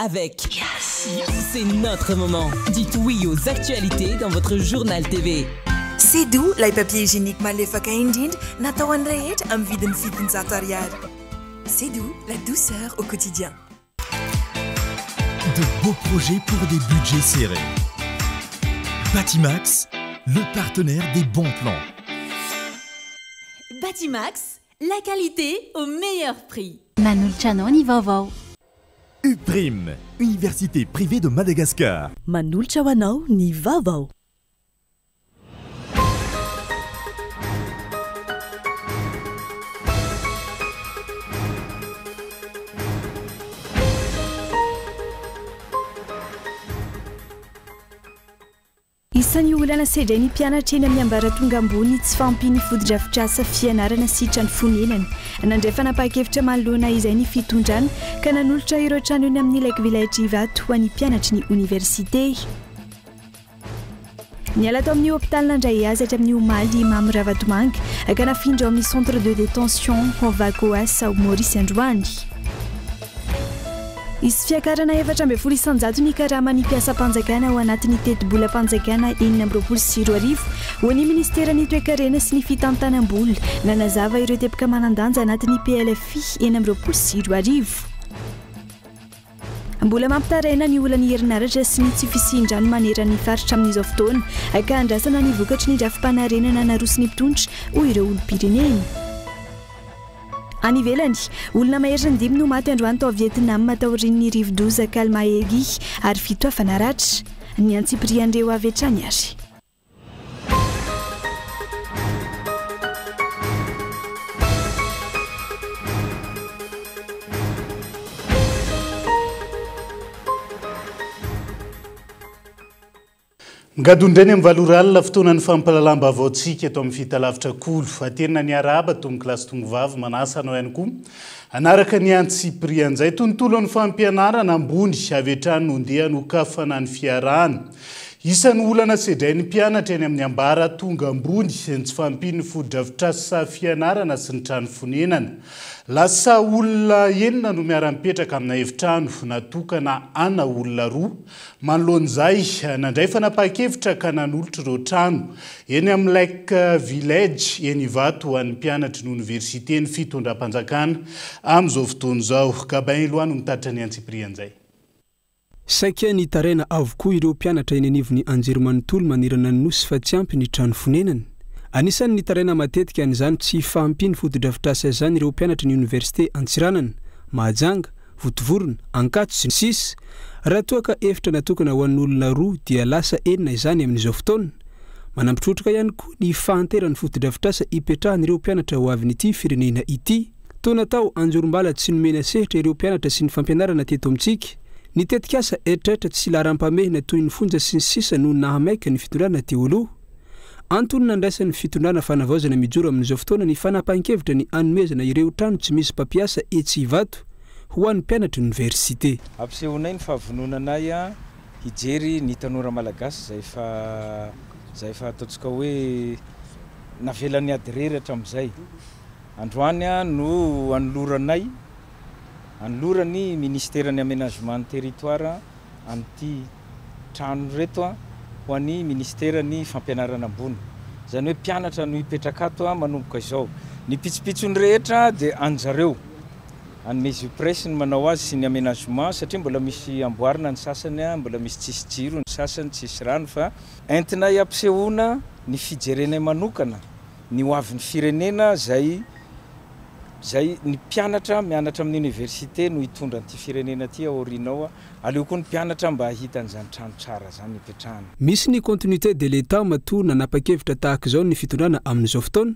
Avec C'est notre moment. Dites oui aux actualités dans votre journal TV. Cédou, ilay papier hygiénique malefaka indrindra natao an'ny rehetra amin'ny vidiny 700 ariary. Cédou, la douceur au quotidien. De beaux projets pour des budgets serrés. Batimax, le partenaire des bons plans. Batimax, la qualité au meilleur prix. Manolotra anao ny vaovao. UPRIM, Université privée de Madagascar. Manolotra ho anao ny vaovao. Isan'ny olana sedrain'ny mpianatra eny amin'ny ambaratonga ambony ny tsy fahampian'ny fotodrafitrasa fianarana sy trano fonenana. Nandray fanapahan-kevitra manoloana izay ny fitondrana ka nanolotra ireo trano eny amin'ny Lake Village Ivato ho an'ny mpianatry ny oniversite. Niala tao amin'ny hopitaly nandray azy hatramin'ny omaly i Mamy Ravatomanga ka nafindra ao amin'ny centre de détention Vacoas ao Maurice androany. Hisy fiakarana 14% ny karaman'ny mpiasam-panjakana ao anatin'ny tetibolam-panjakana 2026 ho an'ny ministeran'ny toekarena sy ny fitantanam-bola. Nanazava ireo teboka manan-danja anatin'ny PLFI 2026. Mbola mampitaraina ny olan'ny herinaratra sy ny tsy fisian-drano maneran'ny faritra amin'izao fotoana ka andrasana ny vokatry ny drafi-panarenana naroson'ny mpitondra, hoy ireo olom-pirenena. Any ivelany, olona maherin'ny dimy no maty androany tao Vietnam taorian'ny rivodoza Kalmaegi ary fito hafa naratra. Ny antsipirian'ireo avy hatrany ary. Migadona indray ny amin'ny valo ora alina, fotoanan'ny fampahalalam-baovaontsika eto amin'ny Fitalavitra Kolo. Aterina ny arahaba tompokolahy sy tompovavy, manasa anao ihany koa hanaraka ny antsipirian'izay. Tontolon'ny fampianarana ambony avy hatrany no ndeha hanokafana ny fiarahana. Isan'ny olana sedrain'ny mpianatra eny amin'ny ambaratonga ambony ny tsy fahampian'ny fotodrafitrasa fianarana sy ny trano fonenana. Lasa olona enina no miara-mipetraka amina efitrano natokana ana olona roa. Manoloana izay, nandray fanapahan-kevitra ka nanolotra ireo trano eny amin'ny Lake Village eny Ivato ho an'ny mpianatry ny oniversite ny fitondram-panjakana amin'izao fotoana izao. Gabin Eloi no mitatitra ny antsipirian'izay. Saika nitaraina avokoa ireo mpianatra eny anivon'ny anjerimanontolo manerana ny Nosy fa tsy ampy ny trano fonenana. Anisan'ny nitaraina matetika an'izany tsy fahampian'ny fotodrafitrasa izany ireo mpianatry ny oniversite Antsiranana, Mahajanga, Vontovorona, Ankatso, sy ny sisa Raha toa ka efitra natokana ho an'olona roa dia lasa enina izany amin'izao fotoana. Manampy trotraka ihany koa ny fahanteran'ny fotodrafitrasa ipetrahan'ireo mpianatra ho avin'ity firenena ity. Toa natao anjorom-bala tsy nomena sehatra ireo mpianatra sy ny fampianarana teto amintsika. Ny tetikasa eritreritra tsy laharam-pahamehana toy ny fonja sy ny sisa no nahamaika ny fitondrana teo aloha. Antony nandraisan'ny fitondrana fanavaozana mijoro amin'izao fotoana ny fanapahan-kevitra ny hanomezana ireo trano tsy misy mpampiasa etsy Ivato ho an'ny mpianatry ny oniversite. Ampisehonay ny fahavononanay hijery ny tanora malagasy izay efa izay efa ataontsika hoe navelan'ny ady irery hatramin'izay. Androany no anoloranay, anoloran'ny Minisiteran'ny Aménagement ny Territoire an'ity trano ireto ho an'ny Minisiteran'ny Fampianarana Ambony. Izany hoe mpianatra no hipetraka ato manomboka izao. Ny pitsopitsony rehetra dia an-jareo, an'ny Mesupress ny manao azy sy ny aménagement satria mbola misy amboarina ny sasany, mbola misy tsisy jiro ny sasany, tsisy rano fa entinay ampisehoana ny fijerenay manokana ny ho avin'ny firenena izay izay ny mpianatra mianatra amin'ny université no hitondra an'ity firenena ity aoriana ao, aleo koa ny mpianatra mba hahita an'izany trano tsara izany hipetrahana. Misy ny continuité de l'Etat matoa nanapa-kevitra tahaka izao ny fitondrana amin'izao fotoana,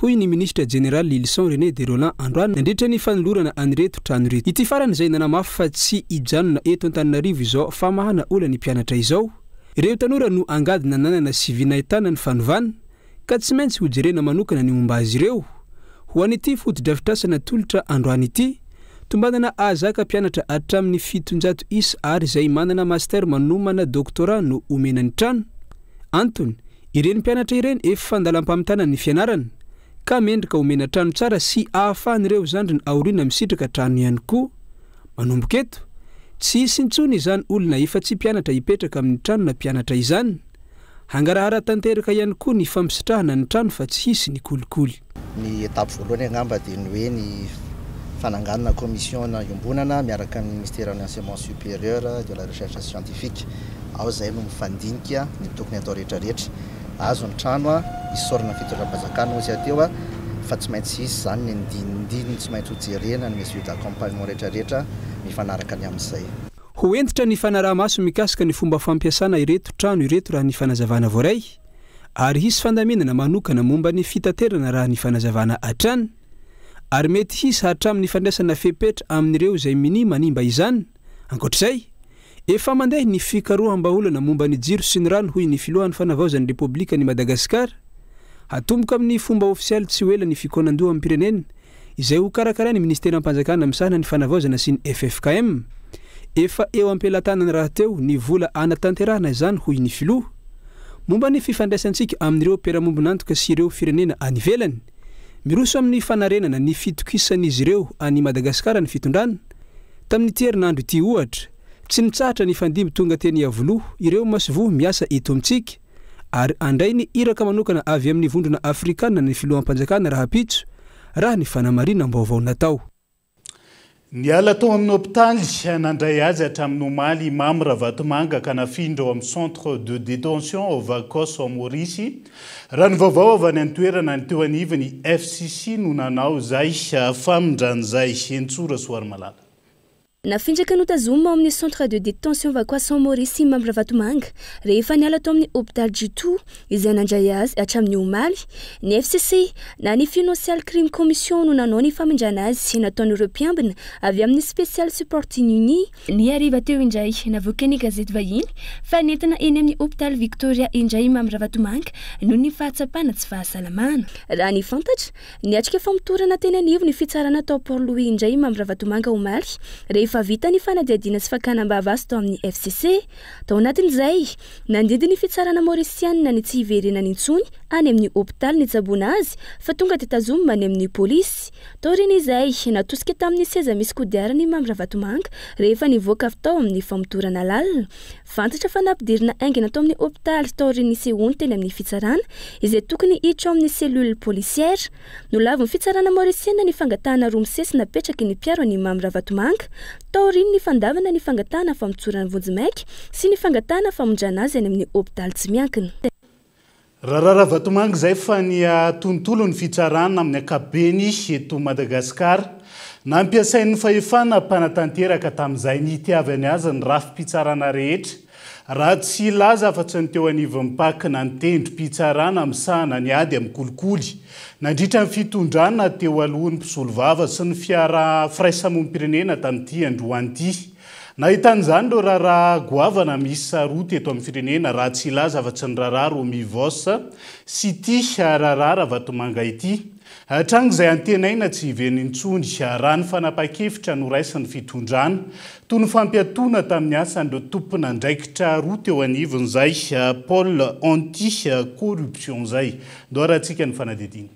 hoy ny minisitra jeneraly Lylison René de Rolland androany nandritra ny fanolorana an'ireto trano ireto. Ity farany izay nanamafy fa tsy hijanona eto Antananarivo izao famahana olan'ny mpianatra izao. Ireo tanora no angady nananana sy vy nahitana ny fanovana, ka tsy maintsy hojerena manokana ny momba azy ireo. Ho an'ity fotodrafitrasa natolotra androany ity, tombanana hahazaka mpianatra hatramin'ny 700 isa ary izay manana master manomana doctorat no omena ny trano. Antony, ireny mpianatra ireny efa an-dalam-pamitana ny fianarana, ka mendrika omena trano tsara sy ahafahan'ireo zandriny aoriana misitraka trano ihany koa. Manomboka eto. Tsy hisy intsony izany olona efa tsy mpianatra hipetraka amin'ny tranona mpianatra izany. Hangarahara tanteraka ihany koa ny fampisitrahana ny trano fa tsy hisy ny kolikoly. Ny étape voalohany angamba dia ny hoe ny fananganana commission iombonana miaraka amin'ny ministeran'ny enseignement supérieur de la recherche scientifique. Ao izay no mifandinika ny tokony atao rehetra rehetra. Azo ny trano, isaorana ny fitondram-panjakana hozy aho teo fa tsy maintsy hisy izany ny andinindininy tsy maintsy hojerena, ny mesures d'accompagnement rehetra rehetra mifanaraka ny amin'izay. Ho hentitra ny fanaraha-maso mikasika ny fomba fampiasana ireto trano ireto raha ny fanazavana voaray, ary hisy fandaminana manokana momba ny fitaterana raha ny fanazavana hatrany, ary mety hisy hatramin'ny fandraisana fepetra amin'ireo izay minia manimba izany. Ankoatra izay, efa mandeha ny fikaroham-bahaolana momba ny jiro sy ny rano hoy ny filohan'ny Fanavaozan'ny Repoblikan'i Madagasikara. Hatomboka amin'ny fomba ofisialy tsy ho ela ny fikaonandoham-pirenena izay ho karakarain'ny Ministeram-panjakana misahana ny fanavaozana sy ny ffkm. Efa eo am-pelatanany rahateo ny vola hanatanterahana izany hoy ny filoha. Momba ny fifandraisantsika amin'ireo mpiara-mombon'antoka sy ireo firenena any ivelany. Miroso amin'ny fanarenana ny fitokisan'izy ireo an'i Madagasikara ny fitondrana. Tamin'ity herinandro ity ohatra, tsy nitsahatra nifandimby tonga teny Iavoloha ireo masoivoho miasa eto amintsika. ary handray ny iraka manokana avy amin'ny Vondrona Afrikana ny filoham-panjakana rahampitso, raha ny fanamarinam-baovao natao. Niala tao amin'ny hopitaly nandray azy hatramin'ny omaly i Mamy Ravatomanga ka nafindra ao amin'ny Centre de détention ao Vacos ao Maorisy. Raha ny vaovao avy any an-toerana, ny teo anivon'ny FCC no nanao izay famindrana izay. Henintsoa Rasoarimalala. Nafindra ka notazomina ao amin'ny Centre de détention Vacoas ao Maurice i Mamy Ravatomanga rehefa niala tao amin'ny hopitaly Jito izay nandray azy hatramin'ny omaly. Ny FCC na ny Financial Crime Commission no nanao ny famindrana azy nataon'ireo mpiambina avy amin'ny Special Supporting Unit. Ny hariva teo indray, navoakan'ny gazety vahiny fa nentina eny amin'ny hopitaly Victoria indray i Mamy Ravatomanga noho ny fahatsapana tsy fahasalamana. Raha ny fantatra, Niatrika famotorana teny anivon'ny fitsarana tao Port Louis indray i Mamy Ravatomanga omaly, rehefa vita ny fanadihadiana sy fakana am-bava azy tao amin'ny FCC. Tao anatin'izay, nandidy ny fitsarana maorisianina ny tsy hiverenany intsony any amin'ny hopitaly nitsaboana azy fa tonga dia tazomina any amin'ny polisy. Taorian'izay, natosika tamin'ny seza misy kodiarana i Mamy Ravatomanga rehefa nivoaka avy tao amin'ny famotorana lalina. Fantatra fa nampidirina haingana tao amin'ny hopitaly taorian'ny nisehoany teny amin'ny fitsarana, izay tokony hiditra ao amin'ny cellule policière. Nolavin'ny fitsarana maorisiana ny fangatahana roa misesy napetraky ny mpiaro an'i Mamy Ravatomanga, taorian'ny fandavana ny fangatahana famotsorana vonjimaika sy ny fangatahana famonjana azy any amin'ny hopitaly tsy miankina. Raharaha Ravatomanga izay fa ny tontolon'ny fitsarana amin'ny ankapobeny eto Madagasikara. Nampiasain'ny fahefana mpanatanteraka tamin'izay nitiavany azy ny rafi-pitsarana rehetra, raha tsy hilaza afa-tsy ny teo anivon'ny Pac na ny tendrom-pitsarana misahana ny ady amin'ny kolikoly nandritra ny fitondrana teo aloha ny mpisolovava sy ny fiara firaisamonim-pirenena tamin'ity androany ity. Nahitana izany ireo raharaha goavana miisa roa teto amin'ny firenena, raha tsy hilaza afa-tsy ny raharaha Romivos sy ity raharaha Ravatomanga ity. Tranga izay antenaina tsy hiverina intsony, raha ny fanapahan-kevitra noraisin'ny fitondrana, toy ny fampiatoana tamin'ny asan'ireo tompon'andraikitra roa teo anivon'izay Pôle anti-corruption izay. Ndao arahantsika ny fanadihadiana.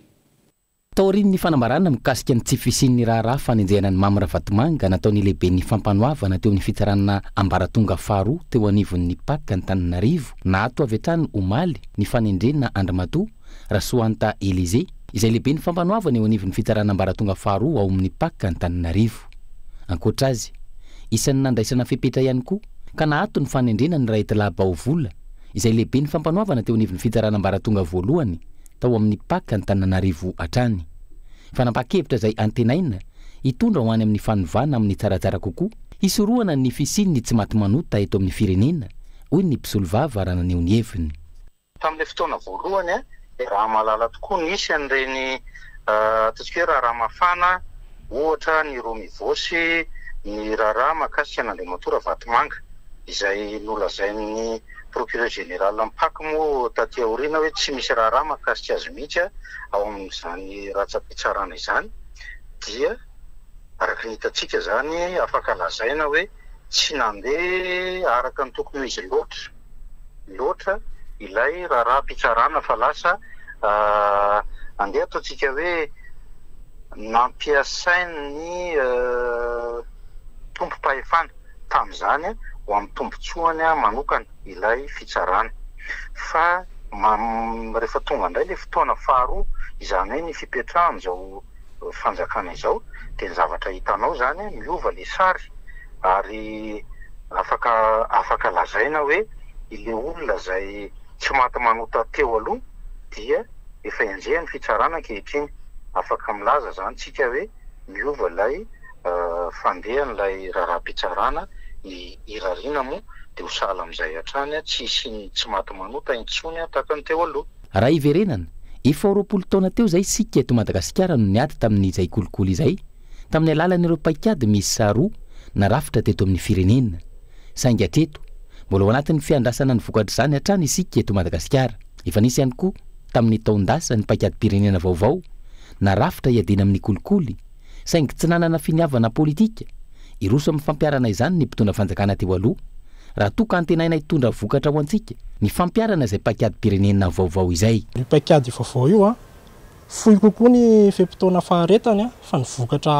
Taorian'ny fanambarana mikasika ny tsy fisian'ny raharaha fanenjehana an'i Mamy Ravatomanga nataon'ny lehiben'ny fampanoavana teo amin'ny fitsarana ambaratonga faharoa teo anivon'ny Pac Antananarivo, naato avy hatrany omaly ny fanendrena an-dRamatoa Rasoanta Elysée, izay lehiben'ny fampanoavana eo anivon'ny fitsarana ambaratonga faharoa ao amin'ny Pac Antananarivo. Ankoatra azy, isan'ny nandraisana fepetra ihany koa ka naato ny fanendrena an'i Raetilahy Baovola, izay lehiben'ny fampanoavana teo anivon'ny fitsarana ambaratonga voalohany tao amin'ny Pac Antananarivo hatrany. Fanapahan-kevitra izay antenaina hitondra ho any amin'ny fanovana amin'ny tsaratsara kokoa, hisorohana ny fisian'ny tsy maty manota eto amin'ny firenena, hoy ny mpisolovava raha naneho ny heviny. Tamin'ilay fotoana voalohany dia raha mahalala tokoa nisy an'ireny ataontsika hoe raharaha mafana ohatra ny Romivos, ny raharaha mahakasika an'Andriamatoa Ravatomanga izay nolazain'ny Procureur général ny Pac moa taty aoriana hoe tsy misy raharaha mahakasika azy mihitsy ao amin'izany ratsam-pitsarana izany dia araka ny hitantsika izany afaka lazaina hoe tsy nandeha araka ny tokony ho izy loatra loatra ilay raharaham-pitsarana fa lasa andeha ataontsika hoe nampiasain'ny tompom-pahefana. tamin'izany ho amin'ny tombontsoany manokana ilay fitsarana. Fa rehefa tonga indray ilay fotoana faharoa, izany hoe ny fipetrahan'izao fanjakana izao, dia ny zavatra hitanao izany miova ilay sary ary afaka afaka lazaina hoe ilay olona izay tsy maty manota teo aloha dia efa enjehin'ny fitsarana ankehitriny. Afaka milaza izany tsika hoe miova ilay fandehan'ilay raharaham-pitsarana, ny irariana moa dia ho sahala amin'izay hatrany, tsy hisian'ny tsy maty manota intsony tahaka ny teo aloha. Raha hiverenana, efa ho 20 taona teo izay isika eto Madagasikara no niady tamin'izay kolikoly izay, tamin'ny alalan'ireo paikady miisa roa narafitra teto amin'ny firenena. Saingy hatreto, mbola ao anatin'ny fiandrasana ny vokatr'izany hatrany isika eto Madagasikara. Efa nisy ihany koa tamin'ny taon-dasa ny paikadim-pirenena vaovao narafitra hiadiana amin'ny kolikoly, saingy tsy nanana finiavana politika hiroso amin'ny fampiharana izany ny mpitondra fanjakana teo aloha, raha toa ka antenaina hitondra vokatra ho antsika ny fampiharana izay paikadim-pirenena vaovao izay. Io paikady vaovao io, fohy kokoa ny fe-potoana faharetany fa ny vokatra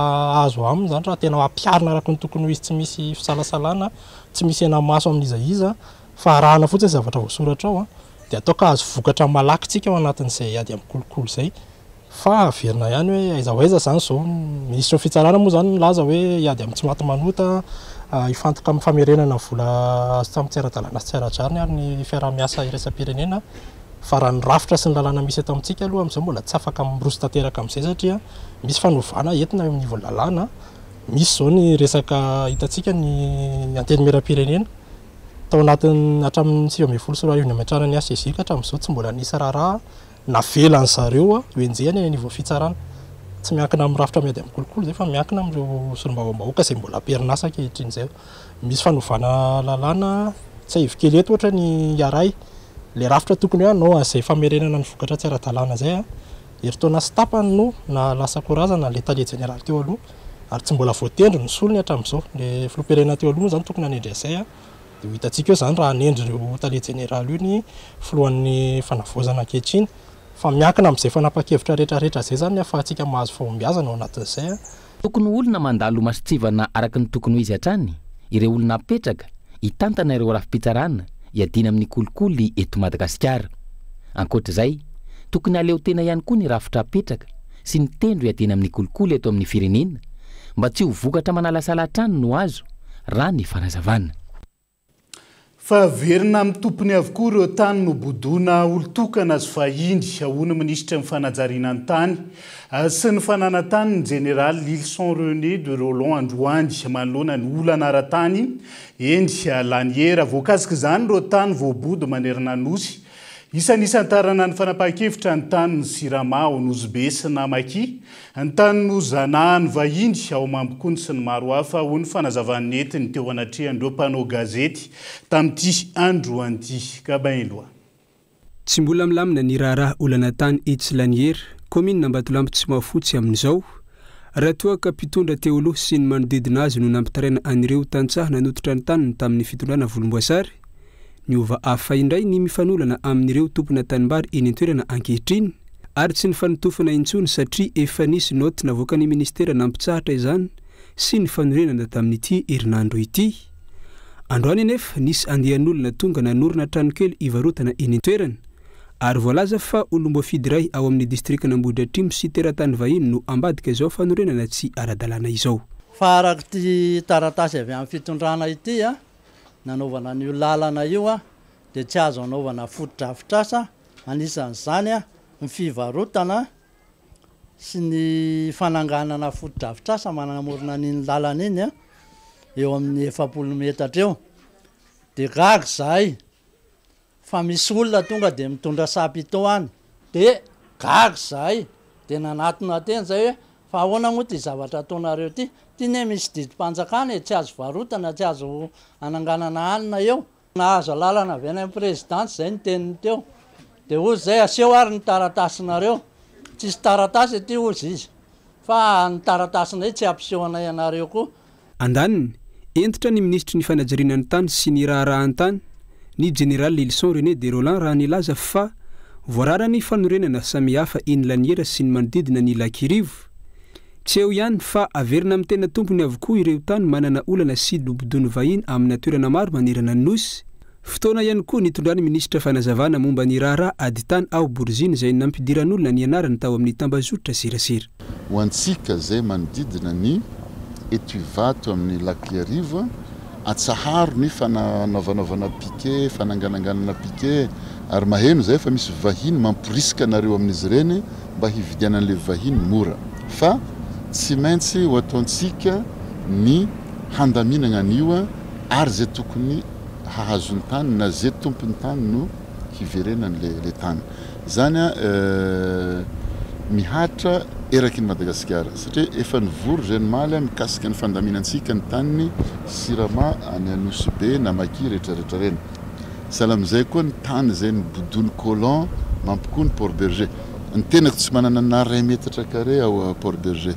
azo aminy izany raha tena ampiharina araka ny tokony ho izy tsy misy fisalasalana, tsy misy hena-maso amin'iza iza fa arahana fotsiny izay zavatra voasoratra ao dia atao ka azo vokatra malaky tsika ao anatin'izay ady amin'ny kolikoly izay. Fa averina ihany hoe aiza ho aiza izany izao, ny minisitry ny fitsarana moa izany nilaza hoe hiady amin'ny tsy maty manota, hifantoka amin'ny famerenana ny vola azo tamin'ny tsy ara-dalàna sy tsy ara-drariny ary ny fiaraha-miasa iraisam-pirenena, fa raha ny rafitra sy ny lalàna misy eto amintsika aloha amin'izao mbola tsy afaka miroso tanteraka amin'izay satria misy fanovana entina eo amin'ny nivon'ny lalàna, misy izao ny resaka hitantsika ny antenimierampirenena tao anatin'ny hatramin'ny 2019 nametrahana ny HCJ ka hatramin'izao tsy mbola nisy raharaha Navelan-dry zareo ho enjehina eny anivon'ny fitsarana. Tsy miankina amin'ny rafitra miady amin'ny kolikoly izay fa miankina amin'ireo solombavambahoaka izay mbola am-perinasa ankehitriny izay. Misy fanovana lalàna, tsiahivo kely eto ohatra ny IARAI, ilay rafitra tokony hoe hanao an'izay famerenana ny vokatra tsy ara-dalàna izay, herintaona sy tapany no nahalasa korazana ilay tale jeneraly teo aloha ary tsy mbola voatendry ny solony hatramin'izao. Ilay filoham-pirenena teo aloha moa izany tokony hanendry an'izay. Dia ho hitantsika eo izany raha hanendry ireo tale jeneraly io ny filohan'ny fanavaozana ankehitriny. Fa miankina amin'izay fanapahan-kevitra rehetrarehetra izay izany ny ahafahantsika mahazo fahombiazana ao anatin'izay. Tokony ho olona mandalo mason-tsivana araka ny tokony ho izy hatrany ireo olona apetraka hitantana ireo rafi-pitsarana hiadiana amin'ny kolikoly eto Madagasikara. Ankoatra izay, tokony hahaleo tena ihany koa ny rafitra apetraka sy ny tendro hiadiana amin'ny kolikoly eto amin'ny firenena mba tsy ho vokatra manalasala hatrany no azo raha ny fanazavana. Fa averina amin'ny tompony avokoa ireo tany nobodoina olon-tokana sy vahiny, hoy ny minisitry ny fanajariana ny tany sy ny fananan-tany ny jeneraly Lylison René de Rolland androany manoloana ny olana ara-tany eny Laniera. Voakasik'izany ireo tany voabodo manerana ny Nosy Isan'ny nisantarana ny fanapahan-kevitra ny tanin'ny Sirama ao Nosy Be sy Namakia, ny tany nozanahan'ny vahiny ao Mampikony sy ny maro hafa, hoy ny fanazavany nentiny teo anatrehan'ireo mpanao gazety tamin'ity androany ity. Gabin Eloi. Tsy mbola milamina ny raharaha olana tany etsy Laniera, kaominina Ambatolampy Tsimahafotsy amin'izao, raha toa ka mpitondra teo aloha sy ny manodidina azy no nampitaraina an'ireo tantsaha nanototra ny taniny tamin'ny fitondrana volomboasary. Niova hafa indray ny mifanolana amin'ireo tompona tanimbary eny an-toerana ankehitriny ary tsy nifanotofana intsony satria efa nisy naoty navoakan'ny minisitera nampitsahatra izany sy ny fanorenana tamin'ity herinandro ity. Androany anefa nisy andian'olona tonga nanorina tranokely hivarotana eny an-toerana ary voalaza fa olom-boafidy iray ao amin'ny distrikan'Ambohidratrimo sy teratany vahiny no ambadika izao fanorenana tsy ara-dalàna izao. Fa araka ity taratasy avy amin'ny fitondrana ity, nanaovana an'io lalana io dia tsy azo anaovana fotodrafitrasa, anisan'izany ny fivarotana sy ny fananganana fotodrafitrasa manamorona an'iny lalana iny eo amin'ny 40 metatra eo. Dia gaga izahay Fa misy olona tonga dia mitondra chapiteau any. Dia gaga izahay, dia nanatona teny izahay hoe, fa ahoana moa ity zavatra ataonareo ity? Ity anie misy didim-panjakana e, tsy azo varotana, tsy azo ananganana hanina eo. Nahazo alalana avy any amin'ny prezidantsy izay ny teniny teo. Dia hozy izay, aseho ary ny taratasinareo. Tsisy taratasy aty hozy izy. Fa ny taratasinay tsy hampiseho anay anareo koa. Andaniny, hentitra ny minisitry ny fanajariana ny tany sy ny raharahan-tany, ny jeneraly Lylison René de Rolland raha nilaza fa voarara ny fanorenana samihafa eny Laniera sy ny manodidina ny Lac Irivo. Tsy eo ihany fa averina amin'ny tena tompony avokoa ireo tany manana olana sy dobodono vahiny amina toerana maro manerana ny Nosy. Fotoana ihany koa nitondran'ny minisitra fanazavana momba ny raharaha ady tany ao Boriziny izay nampidiran'olona ny anarany tao amin'ny tambazotra serasera. Ho antsika izay manodidina ny eto Ivato amin'ny Lac Iarivo, atsaharo ny fananaovanaovana piquet, fanangananganana piquet, ary maheno izay fa misy vahiny mamporisika anareo amin'izy ireny mba hividianan'ilay vahiny mora. Fa tsy maintsy ho ataontsika ny handaminagna an'io ary izay tokony hahazo ny tany na ze tompony tany no hiverenany le le tany. Zany an mihatra eraky ny Madagasikara satria efa nivory zay nomaly an mikasika ny fandaminantsika ny taniny Sirama any Anosibe Namakia rehetra rehetra reny. Sahala amizay koa ny tany zay nibodony colon mampikoa ny Port Berger. Ny tenako tsy manana na ray metatra carré ao Port Berger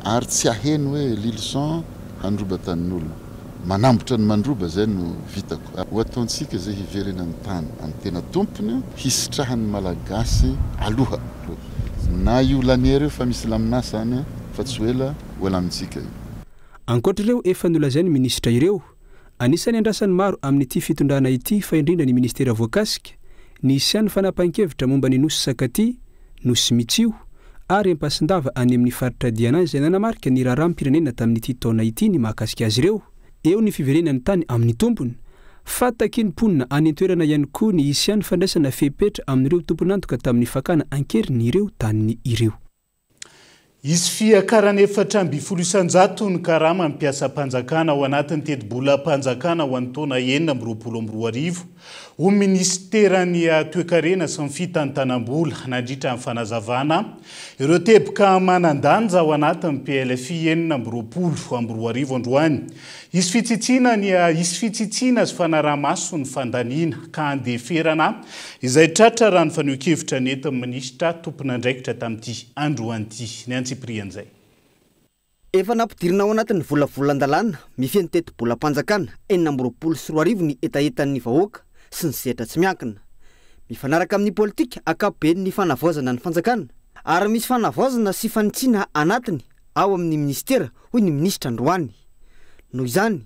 ary tsy aheno hoe Lylison handroba tanin'olona. Manambotra ny mandroba zay no vitako. Ho ataontsika zay hiverenan'ny tany amin'ny tena tompony, hisitrahan'ny Malagasy aloha. Na io laniera io fa misy lamin'asa any fa tsy ho ela ho alamintsika io. Ankoatra ireo efa nolazain'ny minisitra ireo, anisan'ny andrasan'ny maro amin'ity fitondrana ity fa indrindra ny minisitera voakasika, ny hisian'ny fanapahan-kevitra momba ny Nosy Sakatia, Nosy Mitsio, ary Ampasindava any amin'ny faritra Diana izay nanamarika ny raharaham-pirenena tamin'ity taona ity ny mahakasika azy ireo. Eo ny fiverenan'ny tany amin'ny tompony, fa takian'ny mponina any an-toerana ihany koa ny hisian'ny fandraisana fepetra amin'ireo tompon'antoka tamin'ny fakana an-keriny ireo taniny ireo. Hisy fiakarana 14% ny karaman'ny mpiasam-panjakana ao anatin'ny tetibolam-panjakana ho an'ny taona 2026, hoy ny minisiteran'ny Toekarena sy ny Fitantanam-bola nandritra ny fanazavana ireo teboka manan-danja ao anatin'ny PLFI 2026 androany. Hisy fitsitsiana ny hisy fitsitsiana sy fanaraha-maso ny fandaniana ka handeferana izay tratra raha ny fanehoan-kevitra nentin'ny minisitra tompon'andraikitra tamin'ity androany ity. Ny antsipirian'izay. Efa nampidirina ao anatin'ny volavolan-dalàna mifehy ny tetibolam-panjakana 2026 ny hetahetan'ny vahoaka sy ny sehatra tsy miankina. Mifanaraka amin'ny politika ankapoben'ny fanavaozana ny fanjakana ary misy fanavaozana sy fanitsiana anatiny ao amin'ny minisitera, hoy ny minisitra androany. Noho izany,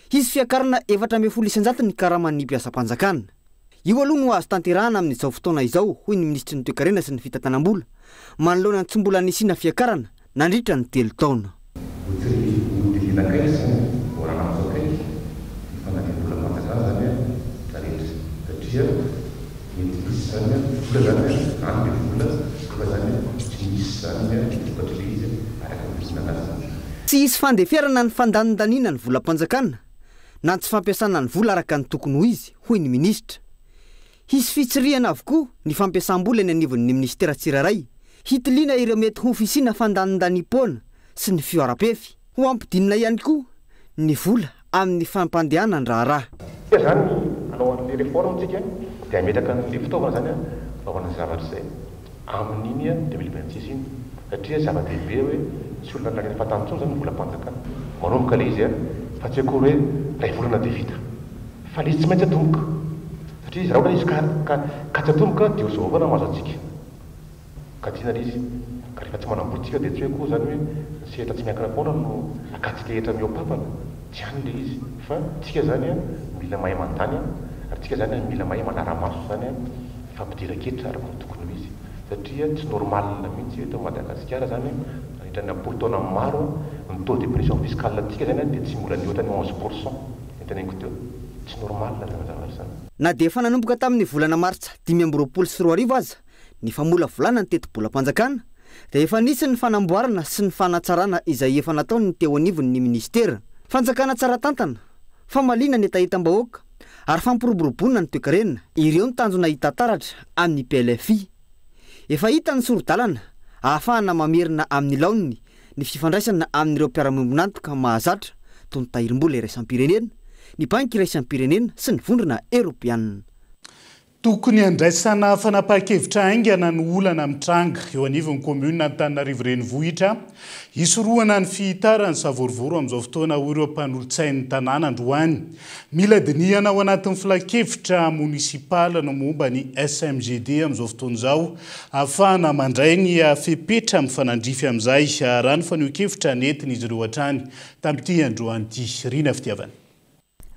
hisy fiakarana 14% ny karaman'ny mpiasam-panjakana. Io aloha no azo tanterahana amin'izao fotoana izao, hoy ny minisitry ny Toekarena sy ny Fitantanam-bola, manoloana ny tsy mbola nisiana fiakarana nandritra ny telo taona. Ho tsy hodinihina akaiky sy ho arahana-maso akaiky ny fandaniam-bolam-panjakana izany rehetra satria mety hisy izany vola izany any ilay vola nefa izany tsy misy izany ny vokatr'ilay izy araka ny tokony andrasana. Tsy hisy fandeferana ny fandanindaniana ny volam-panjakana na ny tsy fampiasana ny vola araka ny tokony ho izy, hoy ny minisitra. Hisy fitsirihana avokoa ny fampiasam-bola eny anivon'ny minisitera tsirairay, hitiliana ireo mety ho fisiana fandanindaniam-poana sy ny fihoaram-pefy. Ho ampidinina ihany koa ny vola amin'ny fampandehanan-draharaha. Tsika zany hanao an'le réforme tsika dia hametraka an'le fitaovana zany hanaovana ny zavatra izay amin'iny 2026 iny satria zava-dehibe hoe tsy olona laniana fahatany intsony zany ny volam-panjakana. Manomboka le izy fa tsy akory hoe iray volana dia vita fa le izy tsy maintsy atomboka satria izy raha ohatra izy ka ka ka tsy atomboka dia ho zao foana mahazo antsika. Kajiana ilay izy. Ka rehefa tsy manam-bola tsika dia tsy hoe koa izany hoe ny sehatra tsy miankina foana no akantsika hetra mihoa-pampana. Tsy any ilay izy. Fa tsika izany mila mahay mandany ary tsika izany mila mahay manara-maso izany ny fampidiran-ketra araka ny tokony ho izy. Satria tsy normal mihitsy eto Madagasikara izany nandritra ny am-polo taona maro ny taux de pression fiscale antsika izany dia tsy mbola nihoatra ny 11% ny teneniko teo. Tsy normal izany zavatra izany. Na dia efa nanomboka tamin'ny volana martsa 2025 aza ny famolavolana ny tetibolam-panjakana dia efa nisy ny fanamboarana sy ny fanatsarana izay efa nataon'ny teo anivon'ny minisitera. Fanjakana tsara tantana, famaliana ny hetahetam-bahoaka ary fampiroboroboana ny toekarena, ireo ny tanjona hita taratra amin'ny PLFI. Efa hita ny sori-dalana ahafahana mamerina amin'ny laoniny ny fifandraisana amin'ireo mpiara-miombon'antoka mahazatra toy ny Tahirimbola iraisam-pirenena, ny Banky iraisam-pirenena sy ny Vondrona Eoropeanina. Tokony handraisana fanapahan-kevitra haingana ny olana mitranga eo anivon'ny kaominina Antananarivo Renivohitra hisorohana ny fihitaran'ny savorovoro amin'izao fotoana hoy ireo mpanolotsain'ny tanàna androany. Mila dinihana ao anatin'ny filankevitra monisipaly ny momba ny SMGD amin'izao fotoana izao ahafahana mandray ny fepetra mifanandrify amin'izay raha ny fanehoan-kevitra nentin'izy ireo hatrany tamin'ity androany ity. Rina Fitiavana.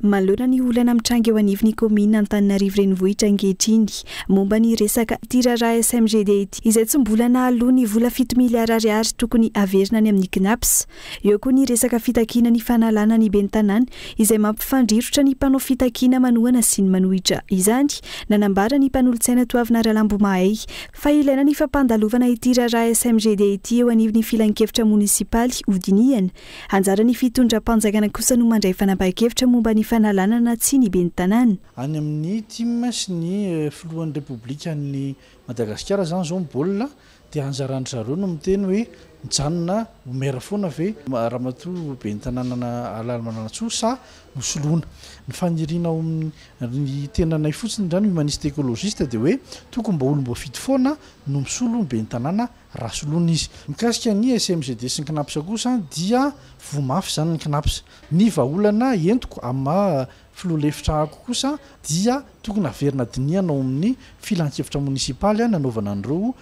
Manoloana ny olana mitranga eo anivon'ny kaominina Antananarivo Renivohitra ankehitriny momba ny resaka ity raharaha SMGD ity izay tsy mbola nahaloa ny vola fito miliara ariary tokony haverina any amin'ny Cnaps. Eo koa ny resaka fitakiana ny fanalana ny ben'ny tanàna izay mampifandrirotra ny mpanao fitakiana manohana sy ny manohitra izany. Nanambara ny mpanolotsaina Toavina Ralambomahay fa ilaina ny fampandalovana ity raharaha SMGD ity eo anivon'ny filankevitra monisipaly hodinihana. Anjaran'ny fitondram-panjakana kosa no mandray fanapahan-kevitra momba ny fanalana na tsia ny ben'ny tanàna. Any amin'ny tim sy ny filohan'ny Repoblikan'i Madagasikara izany izao ny baolina dia anjaran-dry zareo no miteny hoe mijanona ho maire foana ve ramatoa ben'ny tanàna Ralimanantsoa sa hosoloina. Ny faniriana ao amin'ny tenanay fotsiny indray ny humaniste écologiste dia hoe tokony mba olom-boafidy foana no misolo ny ben'ny tanàna Raha soloina izy. Mikasika ny SMGD sy ny Cnaps kosa dia voa mafy izany ny Cnaps. Ny vahaolana entiko amin'ny maha filoha lefitra ahy kosa dia tokony haverina dinihana ao amin'ny filankevitra monisipaly nanaovana an'ireo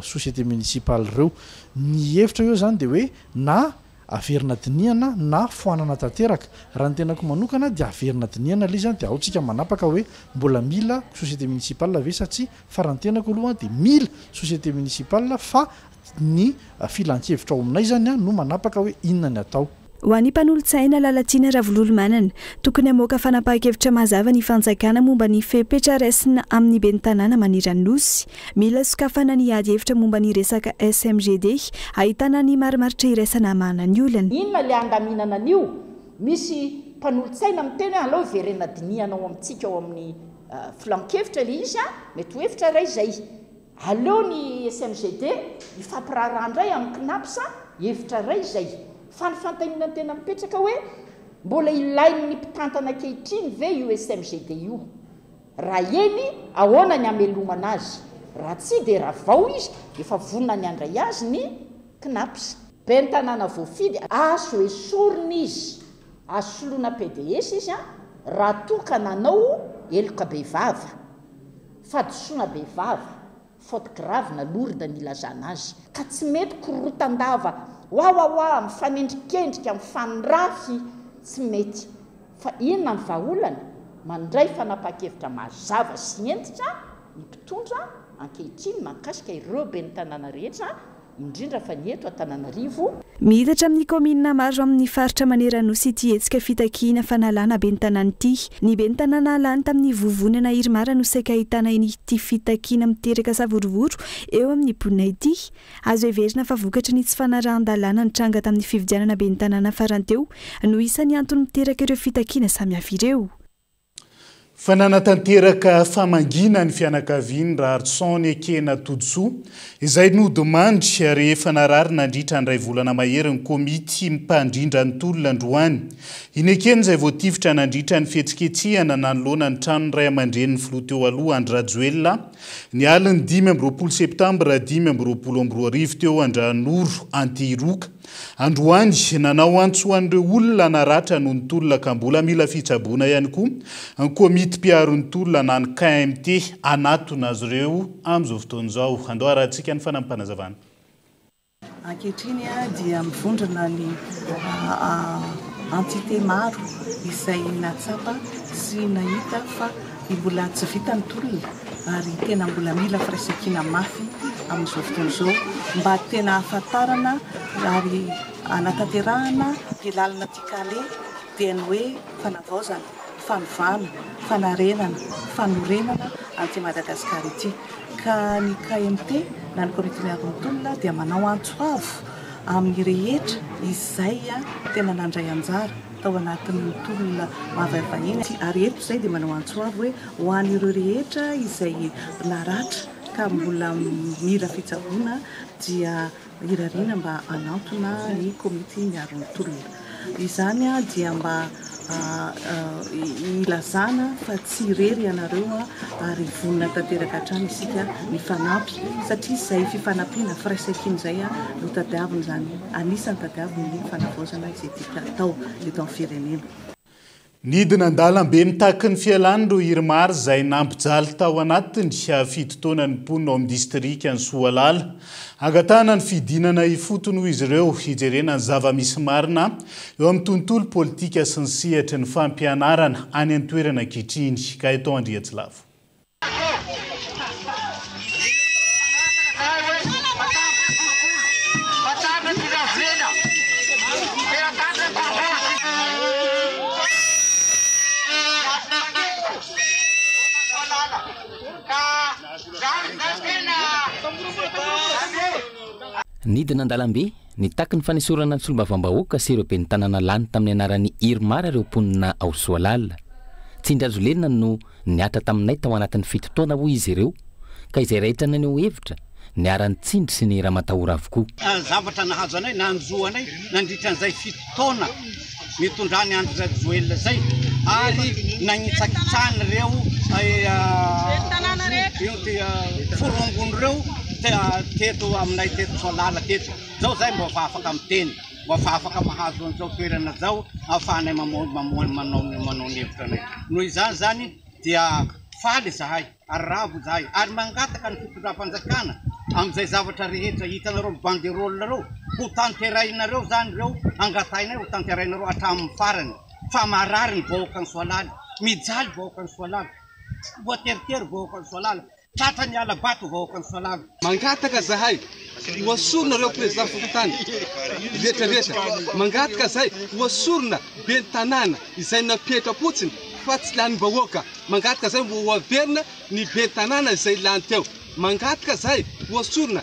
société municipale ireo. Ny hevitra eo izany dia hoe na Averina dinihana na foanana tanteraka. Raha ny tenako manokana dia averina dinihana ilay izy dia ao tsika manapaka hoe mbola mila société municipale ve sa tsia fa raha ny tenako aloha dia mila société municipale fa ny filankevitra ao aminay izany no manapaka hoe inona ny atao. Ho an'ny mpanolotsaina Lalatiana Ravololomanana, tokony hamoaka fanapahan-kevitra mazava ny fanjakana momba ny fepetra raisina amin'ny ben'ny tanàna maneran'ny Nosy. Mila sokafana ny ady hevitra momba ny resaka SMGD, ahitana ny marimaritra iraisana hamahana ny olana. Inona ilay handaminana an'io? Misy mpanolotsaina miteny hoe aleo hiverena dinihana ao amintsika ao amin'ny filankevitra ilay izy an, mety ho hevitra iray izay. Aleo ny SMGD hifampiraharaha indray amin'ny Cnaps, hevitra iray izay. Fa ny fanontaniana tena mipetraka hoe mbola ilain'ny mpitantana ankehitriny ve io SMGD io? Raha eny, ahoana ny hamelomana azy? Raha tsia dia ravao izy, efa vonona ny handray azy ny Cnaps. Ben'ny tanàna voafidy, azo esorina izy, azo soloina pds izy raha toa ka nanao heloka bevava, fahadisoana bevava. Faute grave na lourde ny ilazana azy. Ka tsy mety korotan-dava, wawawa, mifanendrikendrika, mifandrafy, tsy mety. Fa inona ny vahaolana? Mandray fanapahan-kevitra mazava sy hentitra ny mpitondra ankehitriny mahakasika ireo ben'ny tanàna rehetra indrindra fa ny eto Antananarivo. Miitatra amin'ny kaominina maro amin'ny faritra maneran-nosy ity hetsika fitakiana fanalana ben'ny tanàna ity. Ny ben'ny tanàna lany tamin'ny vovonana Irmar no saika ahitana ity fitakiana miteraka savorovoro eo amin'ny mponina ity. Azo heverina fa vokatry ny tsy fanarahan-dalàna nitranga tamin'ny fifidianana ben'ny tanàna farany teo no isan'ny antony miteraka ireo fitakiana samihafa ireo. Fa nanatanteraka famangiana ny fianakaviany Raharison Nekena Todisoa, izay nodimandry rehefa narary nandritra ny iray volana mahery ny komity mpandrindra ny tolona androany. I Nekena izay voatifitra nandritra ny fihetsiketsehana nanoloana ny tranon'ny ray aman-drenin'ny filoha teo aloha Andry Rajoelina ny alin'ny 25 septambra 2025 teo Andranoro Antehiroka. Androany, nanao antso ho an'ireo olona naratra noho ny tolona ka mbola mila fitsaboana ihany koa ny komity mpiaro ny tolona na ny KMT hanatona azy ireo amin'izao fotoana izao. Andao harahantsika ny fanampim-panazavana. Ankehitriny dia mivondrona ny entité maro izay nahatsapa sy nahita fa mbola tsy vita ny tolona ary tena mbola mila firaisankina mafy amin'izao fotoana izao mba tena hahafantarana ary hanatanterahana ny lalana tian-kaleha dia ny hoe fanavaozana, fanovana, fanarenana, fanorenana an'ity Madagasikara ity. Ka ny KMT na ny Komity Miaro ny Tolona dia manao antso avo amin'ny rehetra izay tena nandray anjara tao anatin'ny tolona mahavahivahiny ary eto izay dia manao antso avo hoe ho an'ireo rehetra izay naratra ka mbola mila fitsaboana dia irariana mba hanantona ny komity miaro ny tolona. Izany dia mba Ilazana fa tsy irery ianareo ary vonona tanteraka hatrany isika mifanampy satria izay fifanampiana, firaisankina izay no tadiavina izany, anisan'ny tadiavin'ny fanavaozana izay tiaka atao eto amin'ny firenena. Nidina an-dalambe mitaky ny fialany ireo Irmar izay nampijaly tao anatiny fito taona ny mponina ao amin'ny distrikan'i Soalala. Angatahana ny fidinana ifotony hoy izy ireo hijerena ny zava-misy marina eo amin'ny tontolo politika sy ny sehatry ny fampianarana any an-toerana ankehitriny. Gaëtan Andriatsilavo. Nidina an-dalambe, nitaky ny fanesorana ny solombavambahoaka sy ireo ben'ny tanàna lany tamin'ny anaran'ny Irmar ireo mponina ao Soalala. Tsindry hazo lena no nihatra taminay tao anatin'ny fito taona hoy izy ireo, ka izay rehetra naneho hevitra, niharan'ny tsindry sy ny ramatahora avokoa. Zavatra nahazo anay, nanjo anay nandritra an'izay fito taona nitondran'i Andry Rajoelina izay ary nagnitsakitsahany ireo forongony ireo teto aminay teto Soalala teto. Izao izahay mba efa afaka miteny, mba efa afaka mahazo an'izao toerana izao ahafahanay manao ny hevitra anay. Noho izany izany dia faly izahay. ary ravo izahay ary mangataka ny fitondram-panjakana amin'izay zavatra rehetra hitanareo ny banderole ireo ho tanterahinareo izany ireo angatahinay ho tanterahinareo hatramin'ny farany fa marary ny vahoakan'i Soalala mijaly vahoakan'i Soalala voateritery vahoakan'i Soalala tratra ny hala-bato vahoakan'i Soalala. Mangataka zahay ho asorina reo président fokontany rehetra rehetra mangataka zahay ho asorina ben'ny tanàna izay napetra-potsiny fa tsy lanim-bahoaka Mangataka zay mbo ho averina ny ben'ny tanàna izay lany teo. Mangataka zay ho asorina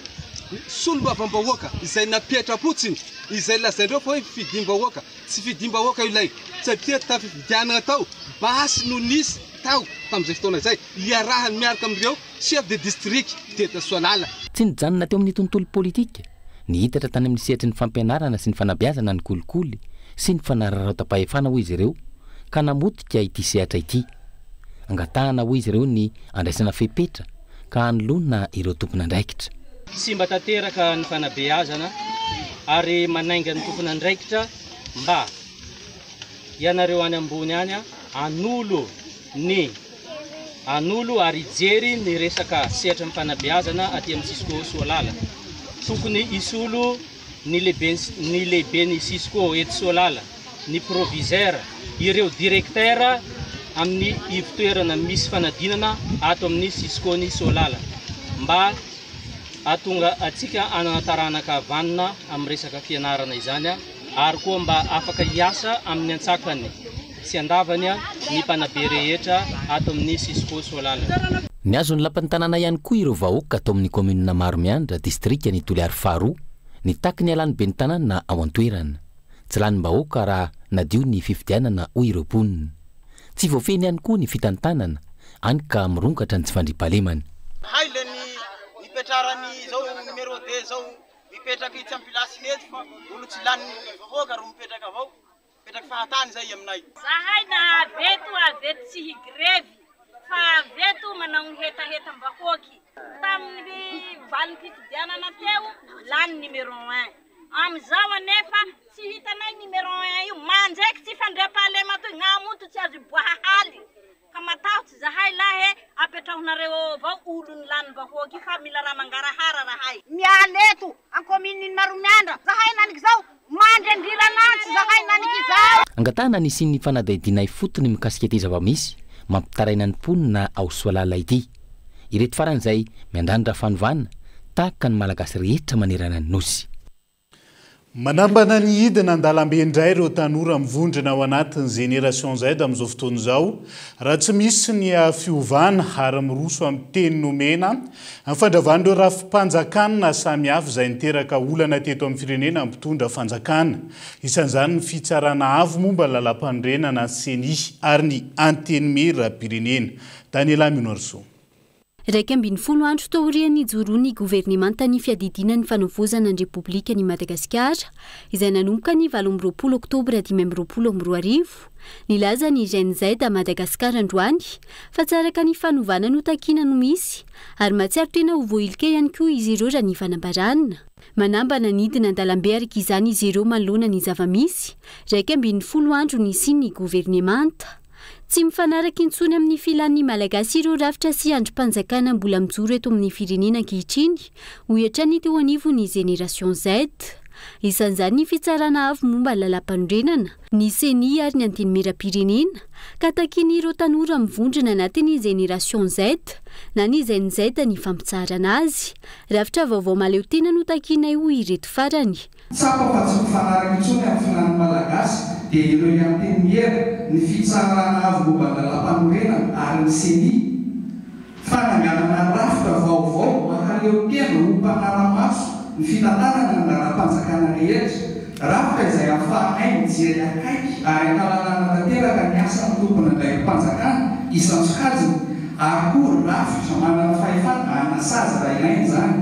ny solombavambahoaka izay napetra-potsiny izay lazaindreo fa hoe fidim-bahoaka. Tsy fidim-bahoaka io ilay satria tamin'ny fifidianana tao basy no nisy tao tamin'izay fotoana izay iarahany miaraka amin'ireo chef de district teto Soalala. Tsy nijanona teo amin'ny tontolo politika, nihitatra tany amin'ny sehatry ny fampianarana sy ny fanabeazana ny kolikoly sy ny fanararaotam-pahefana hoy izy ireo ka namotika ity sehatra ity. Angatahana hoy izy ireo ny andraisana fepetra ka hanoloana ireo tompon'andraikitra. Simba tanteraka ny fanabeazana ary manainga ny tompon'andraikitra mba ianareo any ambony any hanolo ny hanolo ary hijery ny resaka sehatry ny fanabeazana aty amin'ny Cisco Soalala. Tokony hisolo ny lehibe ny lehiben'ny Cisco eto Soalala, ny proviseur, ireo directeur amin'ny ivotoerana misy fanadinana ato amin'ny Cisco-n'i Soalala mba hahatonga antsika hanana taranaka vanona amin'ny resaka fianarana izany ary koa mba afaka hiasa amin'ny antsakany sy andavany ny mpanabe rehetra ato amin'ny Cisco Soalala. Nihazo ny lapan'ny tanàna ihany koa ireo vahoaka tao amin'ny kaominina Maromiandra, distrikan'i Toliary faharoa, nitaky ny halan'ny ben'ny tanàna ao an-toerana. Tsy lanim-bahoaka raha nadio ny fifidianana hoy ireo mponina. Tsy voafehiny ihany koa ny fitantanana, any ka mirongatra ny tsy fandriampahalemana. Hay le ny nipetrarany zao numéro deux zao mipetraky tsy ampilasiny eto fa olo tsy lanin'ny vahoaka ro mipetraka avao. Mipetraky fahatany zay aminay. Zahay na avy eto avy eto tsy higrevy fa avy eto manao ny hetahetam-bahoaky. Tamin'ny valim-pifidianana teo lany numéro un. Amin'izao anefa tsy hitanay numéro un io. Manjeky tsy fandriampahalema toy, gn'amonto tsy azo iboaha haly. Ka matahotsy zahay lahy e, apetrahonareo eo avao olony lanim-bahoaka io fa mila raha mangarahara rahay. Miala eto an commune Maromiandra zahay nanik'izao, mandry andriran'antsy zahay nanik'izao. Angatahana ny hisian'ny fanadihadiana ifotony mikasika ity zava-misy mampitaraina ny mponina ao Soalala ity. Ireto farany izay miandrandra fanovana tahaka ny Malagasy rehetra manerana ny Nosy. Manambana ny hidina an-dalambe indray ireo tanora mivondrona ao anatin'ny Génération Z amin'izao fotoana izao, raha tsy misy ny fiovana ary miroso amin'ny teny nomena amin'ny fandravan'ireo rafi-panjakana samihafa izay niteraka olana teto amin'ny firenena ny mpitondra fanjakana. Isan'izany ny Fitsarana Avo momba ny Lalàmpanorenana, Ceni, ary ny Antenimierampirenena. Daniela Minoarisoa. 11 andro taorian'ny nijoroan'ny governemantan'ny fiadidiana ny fanavaozana ny Repoblikan'i Madagasikara, izay nanomboka ny 28 oktobra 2025, nilaza ny Gen Z Madagascar androany fa tsy araka ny fanovana notakiana no misy ary mahatsiaro tena ho voahilika ihany koa izy ireo raha ny fanambarana. Manambana nidina an-dalambe araka izany izy ireo manoloana ny zava-misy, 11 andro nisian'ny governemanta. Tsy mifanaraka intsony amin'ny filan'ny Malagasy ireo rafitra sy andrim-panjakana mbola mijoro eto amin'ny firenena ankehitriny, hoy hatrany teo anivon'ny Génération Z. Isan'izany ny Fitsarana avo momba ny lalàmpanorenana, ny Ceni ary ny Antenimierampirenena, ka takian'ireo tanora mivondrona anatin'ny Génération Z na ny Gen Z ny fampitsaharana azy. Rafitra vaovao mahaleo tena no takianay, hoy ireto farany. Tsapa fa tsy mifanaraka intsony amin'ny filàn'ny Malagasy dia ireo ny Antenimiera, ny Fitsarana avo momba ny lalàmpanorenana ary ny Ceni. Fananganana rafitra vaovao mahaleo tena ho mpanara-maso ny fitantanana ny raharaham-panjakana rehetra. Rafitra izay ahafahanay mijery akaiky ary ankalalahana tanteraka ny asan'ny tompon'andraiki-panjakana isan-tsokajiny ary koa rafitra manana fahefana hanasazy raha ilaina izany.